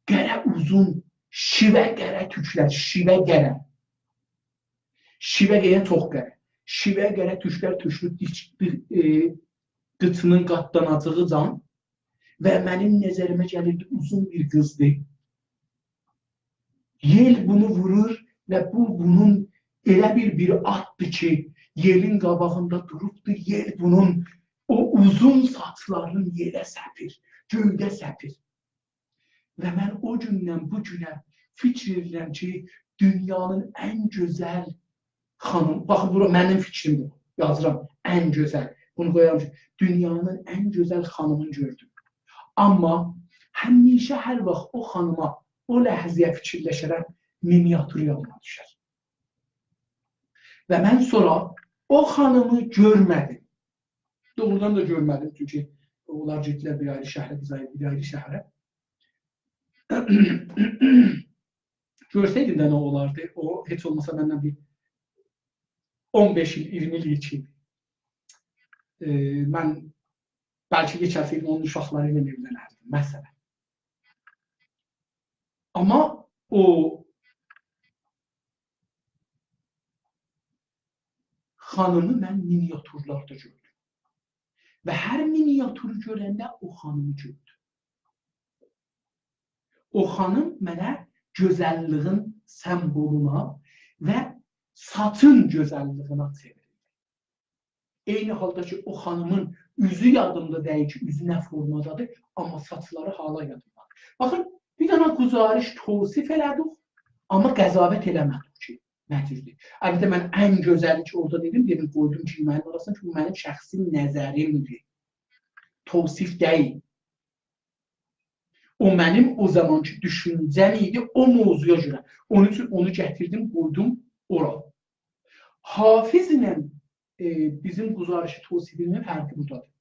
قره اوزون، شیوه قره توکلر، شیوه قره. شیوه قره، چوخ قره. شیوه قره توکلر تؤکولوب دیک-، دی-، ائ، قیچینین قاتداناجیغیجان و منیم نظریمه گلیردی، اوزون بیر قیزدی. یئل بونو وورور و بو، بونون ائله بیر، بیر آتدیر کی، یئلین قاباغیندا دوروبدور، یئل بونون او اوزون ساچلارین یئره سپیر، گؤیده سپیر. و من او گوندن بو گونه فیکیر ائدیرم کی، دونیانین ان گؤزل خانیم، باخین، بورا منیم فیکریمدیر، یازیرام، ان گؤزل. بونو قویارام کی، دونیانین ان گؤزل خانیمینی گؤردوم. آمما همیشه، هر واخت او خانیما، او لحظه‌یه فیکیرلشه‌رم، مینیاتور یادیما دوشر. و من سونرا او خانیمی گؤرمه‌دیم. دوغرودان دا گؤرمه‌دیم، چونکی اونلار گئتدیلر بیر آیری شهره، بیز آیری، بیر آیری شهره. گؤرسه‌یدیم ده نه اولاردی؟ او، هئچ اولماسا مندن بیر اون بئش ایل، اییرمی ایل گئچ ایدی. ائ، من بلکه یئکه‌لسه‌یدیم، اونون اوشاقلاری ایله ائولنردیم، مثلا. آمما او خانیمی من مینیاتورلاردا گؤردوم. و هر مینیاتورو گؤرنده او خانیمی گؤردوم. او خانیم منه گؤزللیگین سمبولونا و ساچین گؤزللیگینه چئوریلدی. عینی حالدا کی، او خانیمین اوزو یادیمدا دئییل کی، اوزو نه فورمادادیر، آمما ساچلاری حالا یادیمدادیر. باخین، بیر دنه گزارش توصیف ائله‌دیک، آمما قضاوت ائله‌مه‌دیک کی، نه جوردور. البته، من ان گؤزلی کی اورادا دئدیم، دئدیم، قویدوم کی، منیم اوراسینا، چونکی منیم شخصی نظریمدیر. توصیف دئییل. او منیم او زامانکی دوشونجه‌م ایدی، او موضوعا گؤره. اونون اوچون اونو گتیردیم، قویدوم اورا. حافظ ایله، ائ، بیزیم گزارش توصیفی‌نین فرقی بورادادیر.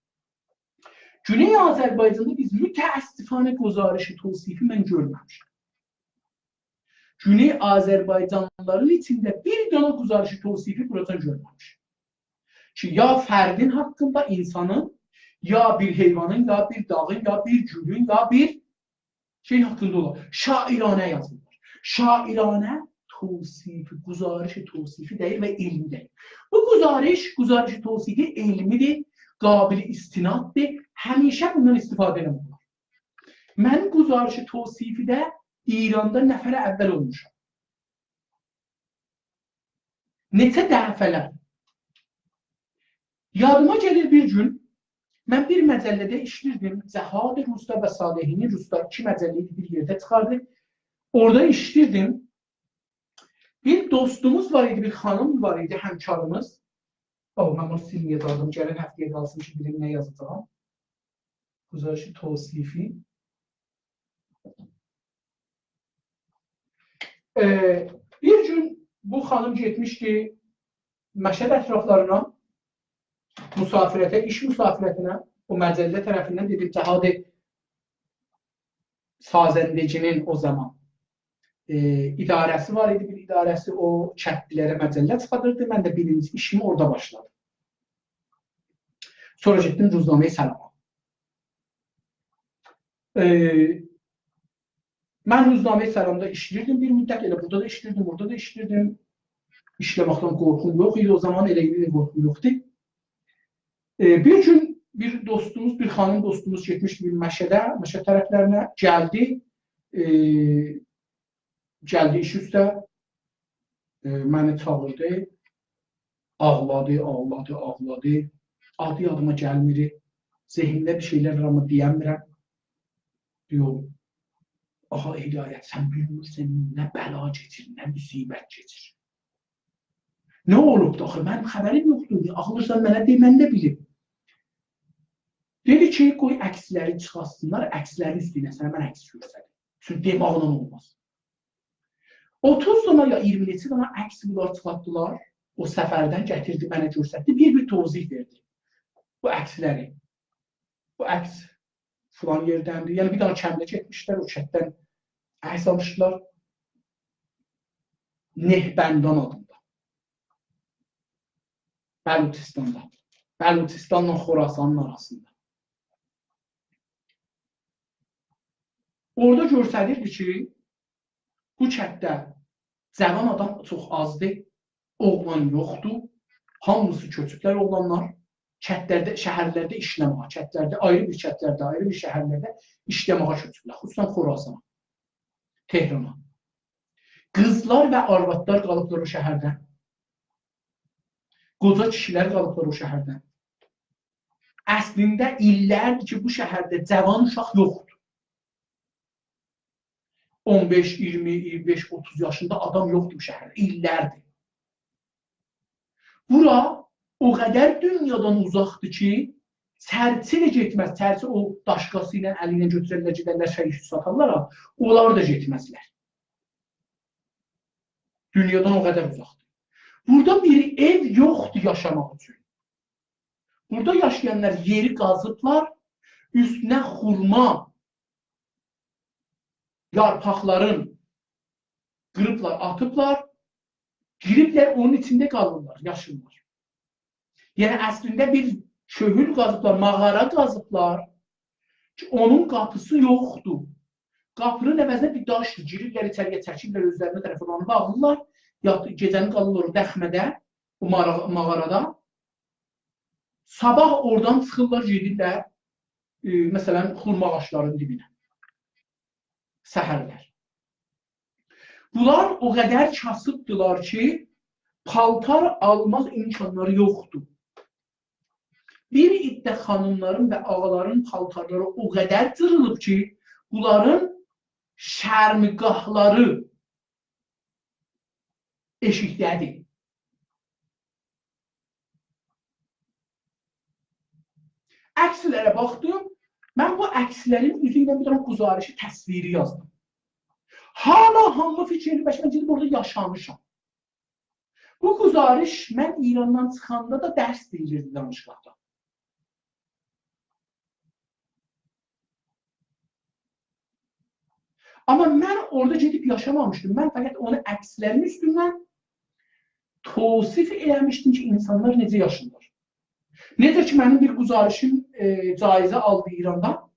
گونئی آذربایجاندا بیز متأسفانه گزارش توصیفی من گؤرمه‌میشم. گونئی آذربایجانلیلارین ایچینده بیر دنه گزارش توصیفی بوراجان گؤرمه‌میشم. کی، یا فردین حاقیندا، اینسانین، یا بیر حیوانین، یا بیر داغین، یا بیر گولون، یا بیر شئی حاقیندا اولا. شاعرانه یازیلیر. شاعرانه توصیفی، گزارش توصیفی دئییل و علمی دئییل. بو گزارش، گزارش توصیفی علمی‌دیر، قابل استناددیر. همیشه بوندان استفاده ائله‌مک اولار. من گزارش توصیفی‌ده ایراندا نفر اول اولموشام. نئچه دفعه‌لر. یادیما گلیر بیر گون، من بیر مجله‌ده ایشله‌ییردیم. جهاد روستا و صالحین روستا، ایکی مجله ایدی، بیر یئرده چیخاردی. اورادا ایشله‌ییردیم. بیر دوستوموز وار ایدی، بیر خانیم وار ایدی، همکاریمیز. او، من بونو سیلمه‌یه‌جاغیم، گلن هفته‌یه قالسین کی، بیلیم نه یازاجاغام. گزارش توصیفی. ائ، بیر گون بو خانیم گئتمیشدی مشهد اطرافلارینا، مسافرته، ایش مسافرتینه، او مجله طرفیندن، دئدیم، جهاد سازندگی‌نین او زامان، ائ، اداره‌سی وار ایدی، بیر اداره‌سی، او کندلی‌لره مجله چیخاردیردی. من ده بیرینجی ایشیمی اورادا باشلادیم. سونرا گئتدیم روزنامه‌ی سلاما. ائ، من روزنامه‌ی سلامدا ایشله‌ییردیم بیر مدت، ائله بورادا دا ایشله‌ییردیم، اورادا دا ایشله‌ییردیم. ایشله‌مکدن قورخوم یوخ ایدی، او زامان ائله ایندی قورخوم یوخدور. ائ، بیر گون بیر دوستوموز، بیر خانیم دوستوموز گئتمیشدی بیر مشهده، مشهد طرفلرینه، گلدی، ائ، گلدی ایش اوسته، ائ، منی چاغیردی، آغلادی، آغلادی، آغلادی. آدی یادیما گلمیر، ذهنیمده بیر شئیلر وار، آمما دئیه‌میرم. دئییر: «آقا هدایت، سن بیلمیرسن نه بلا کئچیر، نه مصیبت کئچیر. نه اولوبدو آخی؟ منیم خبریم یوخدور. آغلیرسان، منه دئ، من نه بیلیم؟» دئدی کی، قوی عکسلری چیخارتسینلار، عکسلرین اوستونه سنه من عکس گؤستریم. چونکی دئماقلا اولماز. اوتوز دانا یا اییرمی نئچه دانا عکس بونلار چیخارتدیلار. او سفردن گتیردی، منه گؤستردی، بیر-بیر توضیح وئردی بو عکسلری. بو عکس فلان یئردندیر. یعنی، بیر دنه کنده گئتمیشلر، او کنددن عکس آلمیشدیلار. نهبندان آدیندا. بلوچستاندا. بلوچستانلا خراسانین آراسیندا. اورادا گؤستریردی کی، بو کتده جوان آدام چوخ آزدیر، اوغلان یوخدور، هامیسی کؤچوبلر اوغلانلار، کتلرده، شهرلرده ایشله‌مه‌یه، کتلرده، آیری بیر کتلرده، آیری بیر شهرلرده ایشله‌مه‌یه کؤچوبلر، خصوصاً خراسانا، تهرانا. قیزلار و آروادلار قالیبلار او شهرده. قوجا کیشیلر قالیبلار او شهرده. اصلینده ایللردیر کی، بو شهرده جوان اوشاق یوخدور. اون بئش، اییرمی، اییرمی بئش، اوتوز یاشیندا آدام یوخدور بو شهرده. ایللردیر. بورا او قدر دونیادان اوزاقدیر کی، چرچی ده گئتمز. چرچی او داشقاسی ایله، الی ایله گؤتوررلر، گئدرلر شئی اوچون ساتارلار، ها، اونلار دا گئتمزلر. دونیادان او قدر اوزاقدیر. بورادا بیر ائو یوخدور یاشاماق اوچون. بورادا یاشایانلار یئری قازیبلار، اوستونه خورما یارپاقلارین قیریبلار، آتیبلار، گیریبلر، اونون ایچینده قالیرلار، یاشیرلار. یعنی، اصلینده بیر کؤهول قازیبلار، ماغارا قازیبلار کی، اونون قاپیسی یوخدور. قاپی‌نین عوضینه بیر داشدیر، گیریرلر ایچری‌یه، چکیرلر اؤزلرینه طرف، اورانی باغلیرلار، یات-، گئجه‌نی قالیرلار او دخمه‌ده، او ماغا-، ماغارادا. صاباح اورادان چیخیرلار، گئدیرلر، ائ، مثلا، خورما آغاجلارینین دیبینه. سحرلر. بونلار او قدر کاسیبدیلار کی، پالتار آلماق امکانلاری یوخدور. بیر عده خانیملارین و آغالارین پالتارلاری او قدر جیریلیب کی، بونلارین شرمگاهلاری ائشیکده‌دیر. عکسلره باخدیم. من بو عکسلرین اوزو ایله بیر دنه گزارش تصویری یازدیم. حالا هامی فیکیر ائدیر، بلکه من گئدیب اورادا یاشامیشام. بو گزارش، من ایراندان چیخاندا دا درس دئییلیردی دانشگاهدا. آمما من اورادا گئدیب یاشامامیشدیم. من فقط اونو عکسلرین اوستوندن توصیف ائله‌میشدیم کی، اینسانلار نئجه یاشاییرلار. نئجه کی، منیم بیر گزارشیم، ائ، جایزه آلدی ایراندا.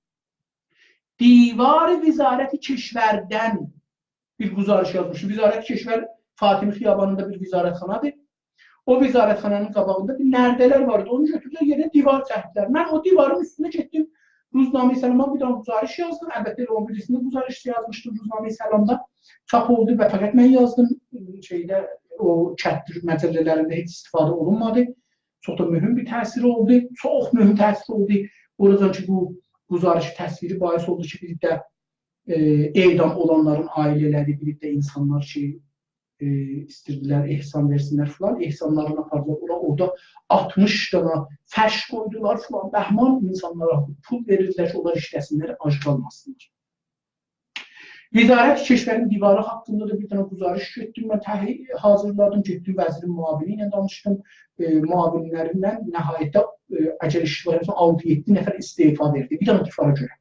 دیوار وزارت کشوردن بیر گزارش یازمیشدیم. وزارت کشور فاطمی خیابانیندا بیر وزارتخانادیر. او وزارتخانانین قاباغیندا بیر نرده‌لر واریدی. اونو گؤتوردولر، یئرینه دیوار چکدیلر. من او دیوارین اوستونه گئتدیم. روزنامه سلاما بیر دنه گزارش یازدیم. البته، ائله او بیریسینده گزارش یازمیشدیم روزنامه سلامدا. چاپ اولدو و فقط من یازدیم. شئیده، او کتدیر مجله‌لرینده هئچ استفاده اولونمادی. چوخ دا مهم بیر تأثیر اولدو. چوخ مهم تأثیر اولدو. اوراجان کی، بو گزارش تصویری باعث اولدو کی، بیر ده، ائ، اعدام اولانلارین عائله‌لری، بیر ده اینسانلار کی، ائ، ایستیردیلر احسان وئرسینلر فلان، احسانلارینی آپاردیلار. اورا، اورادا آلتمیش دانا فرش قویدولار فلان، بهمان، اینسانلارا پول وئریردیلر کی، اونلار ایشله‌سینلر، آج قالماسینلار. وزارت کشورین دیواری حاقیندا دا بیر دنه گزارش گئتدیم، من تهیه حاضیرلادیم، گئتدیم وزیرین معاونی ایله دانیشدیم، ائ، معاونلریندن نهایتده، ائ، اگر اشتباه ائله‌میرم، آلتی-یئددی نفر استعفا وئردی، بیر دنه دیوارا گؤره.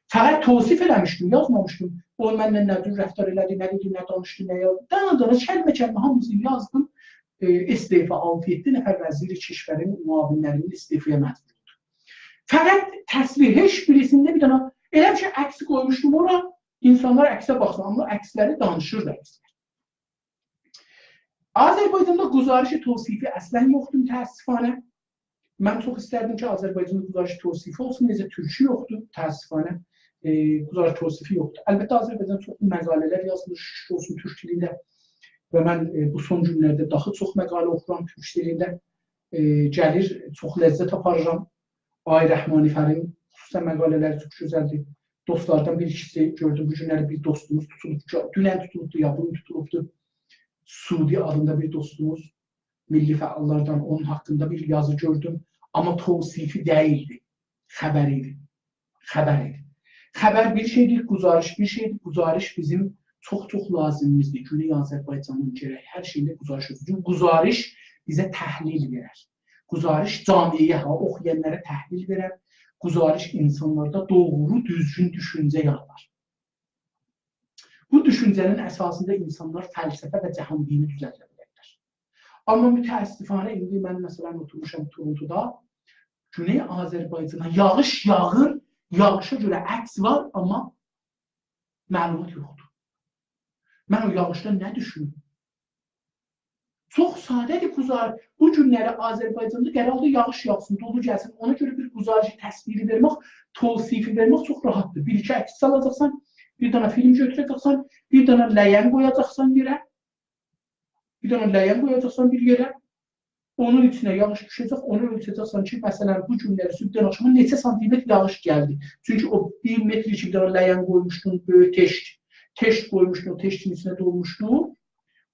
فقط توصیف ائله‌میشدیم، یازمامیشدیم. او منله نه جور رفتار ائله‌دی، نه دئدی، نه دانیشدی، نه یازدی. دانا-دانا، کلمه-کلمه هامیسینی یازدیم. ائ، استعفا، آلتی-یئددی نفر وزیر کشورین معاونلری‌نین استعفایا مجبور اولدو. فقط تصویر، هئچ بیریسینده بیر دنه، ائله بیر شئی عکسی قویموشدوم اورا، اینسانلار عکسه باخسین، آمما عکسلری دانیشیردی عکسلر. آذربایجاندا گزارش توصیفی اصلاً یوخدور، متأسفانه. من چوخ ایستردیم کی، آذربایجاندا گزارش توصیفی اولسون، نئجه تورکو یوخدور، متأسفانه، ائ، گزارش توصیفی یوخدور. البته، آذربایجاندا چوخلو مقاله‌لر یازیلیر، شوکور اولسون، تورک دیلینده. و من، ائ، بو سون گونلرده داها چوخ مقاله اوخورام تورک دیلینده. ائ، گلیر، چوخ لذت آپاریرام. آقای رحمانی فرین، خصوصاً مقاله‌لری چوخ گؤزلدیر. دوستلاردان بیر ایکیسی گؤردوم، بو گونلری بیر دوستوموز توتولوب، دونن توتولوبدو، یا بوگون توتولوبدو. سعودی آدیندا بیر دوستوموز، میللی فعاللاردان، اونون حاقیندا بیر یازی گؤردوم. آمما توصیفی دئییلدی، خبر ایدی. خبر ایدی. خبر بیر شئیدیر، گزارش بیر شئیدیر. گزارش بیزیم چوخ-چوخ لازیمیمیزدیر. گونئی آذربایجانین گرک هر شئیینده گزارش اولسون. چونکی گزارش بیزه تحلیل وئرر. گزارش جامعه‌یه، ها، اوخویانلارا تحلیل وئرر. گزارش اینسانلاردا دوغرو، دوزگون دوشونجه یارادار. بو دوشونجه‌نین اساسیندا اینسانلار فلسفه و جهان‌بینی دوزلده بیلرلر. آمما متأسفانه ایندی من، مثلاً، اوتورموشام تورونتودا، گونئی آذربایجانا یاغیش یاغیر، یاغیشا گؤره عکس وار، آمما معلومات یوخدور. من او یاغیشدان نه دوشونوم؟ چوخ ساده‌دیر گزار-، بو گونلری آذربایجاندا قراردیر یاغیش یاغسین، دولو گلسین. اونا گؤره بیر گزارشی تصویری وئرمک، توصیفی وئرمک چوخ راحتدیر. بیر ایکی عکس سالاجاقسان، بیر دنه فیلم گؤتوره‌جکسن، بیر دنه لگن قویاجاقسان یئره. بیر دنه لگن قویاجاقسان بیر یئره. اونون ایچینه یاغیش دوشه‌جک، اونو اؤلچه‌جکسن کی، مثلا، بو گونلری صبحدن آخشاما نئچه سانتیمتر یاغیش گلدی. چونکی او بیر متر کی، بیر دنه لگن قویموشدون، بؤیوک تشت، تشت قویموشدون، او تشتین ایچینه دولموشدو.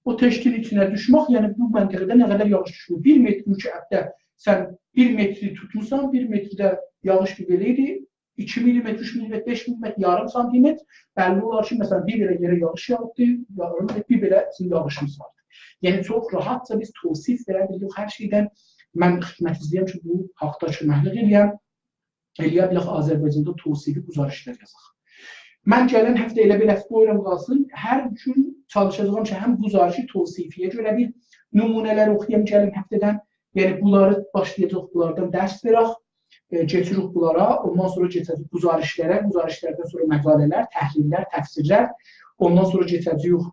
او تشتین ایچینه دوشمک، یعنی بو منطقه‌ده نه قدر یاغیش دوشور؟ بیر متر، اوچ هفته سن بیر متری توتموسان، بیر مترده یاغیش بیر بئله ایدی، ایکی میلیمتر، اوچ میلیمتر، بئش میلیمتر، یاریم سانتیمتر، بللی اولار کی، مثلا، بیر بئله یئره یاغیش یاغیبدی، یاریم، بیر بئله سیزین یاغیشینیز واردی. یعنی، چوخ راحتجا بیز توصیف وئره بیلیریک هر شئیدن. من خدمتینیزده‌یم کی، بو حاقدا کؤمکلیک ائله‌یم. ائله‌یه بیلک آذربایجاندا توصیفی گزارشلر یازاق. من گلن هفته ائله بئله قویورام قالسین. هر گون چالیشاجاغام کی، هم گزارشی توصیفی‌یه گؤره بیر نمونه‌لر اوخویام گلن هفته‌دن. یعنی، بونلاری باشلایاجاق، بونلاردان درس وئرک، ائ، کئچیریک بونلارا، اوندان سونرا کئچه‌جه‌ییک گزارشلره، گزارشلردن سونرا مقاله‌لر، تحلیل‌لر، تفسیرلر، اوندان سونرا کئچه‌جه‌ییک،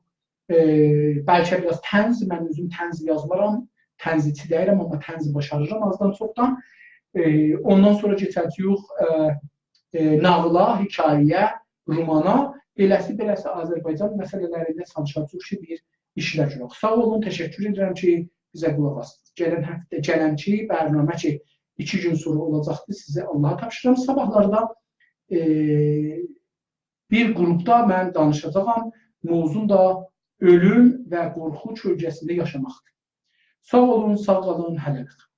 ائ، بلکه بیر آز طنز، من اؤزوم طنز یازمارام، طنزچی دئییرم، آمما طنزی باشاریرام آزدان چوخدان. ائ، اوندان سونرا کئچه‌جه‌ییک، ائ، ائ، ناغیلا، حکایه‌یه، رومانا، ائله‌سی بئله‌سی آذربایجان مسئله‌لرینده چالیشاجاغیق کی، بیر ایشلر گؤرک. ساغ اولون، تشکر ائدیرم کی، بیزه قولاق آسدینیز. گلن هفته، گلنکی برنامه کی، ایکی گون سونرا اولاجاقدیر، سیزی آللاها تاپشیریرام. صاباحلاردا، ائ، بیر گروپدا من دانیشاجاغام. موضوعوم دا اؤلوم و قورخو کؤلگه‌سینده یاشاماقدیر. ساغ اولون، ساغ قالین، هله‌لیک.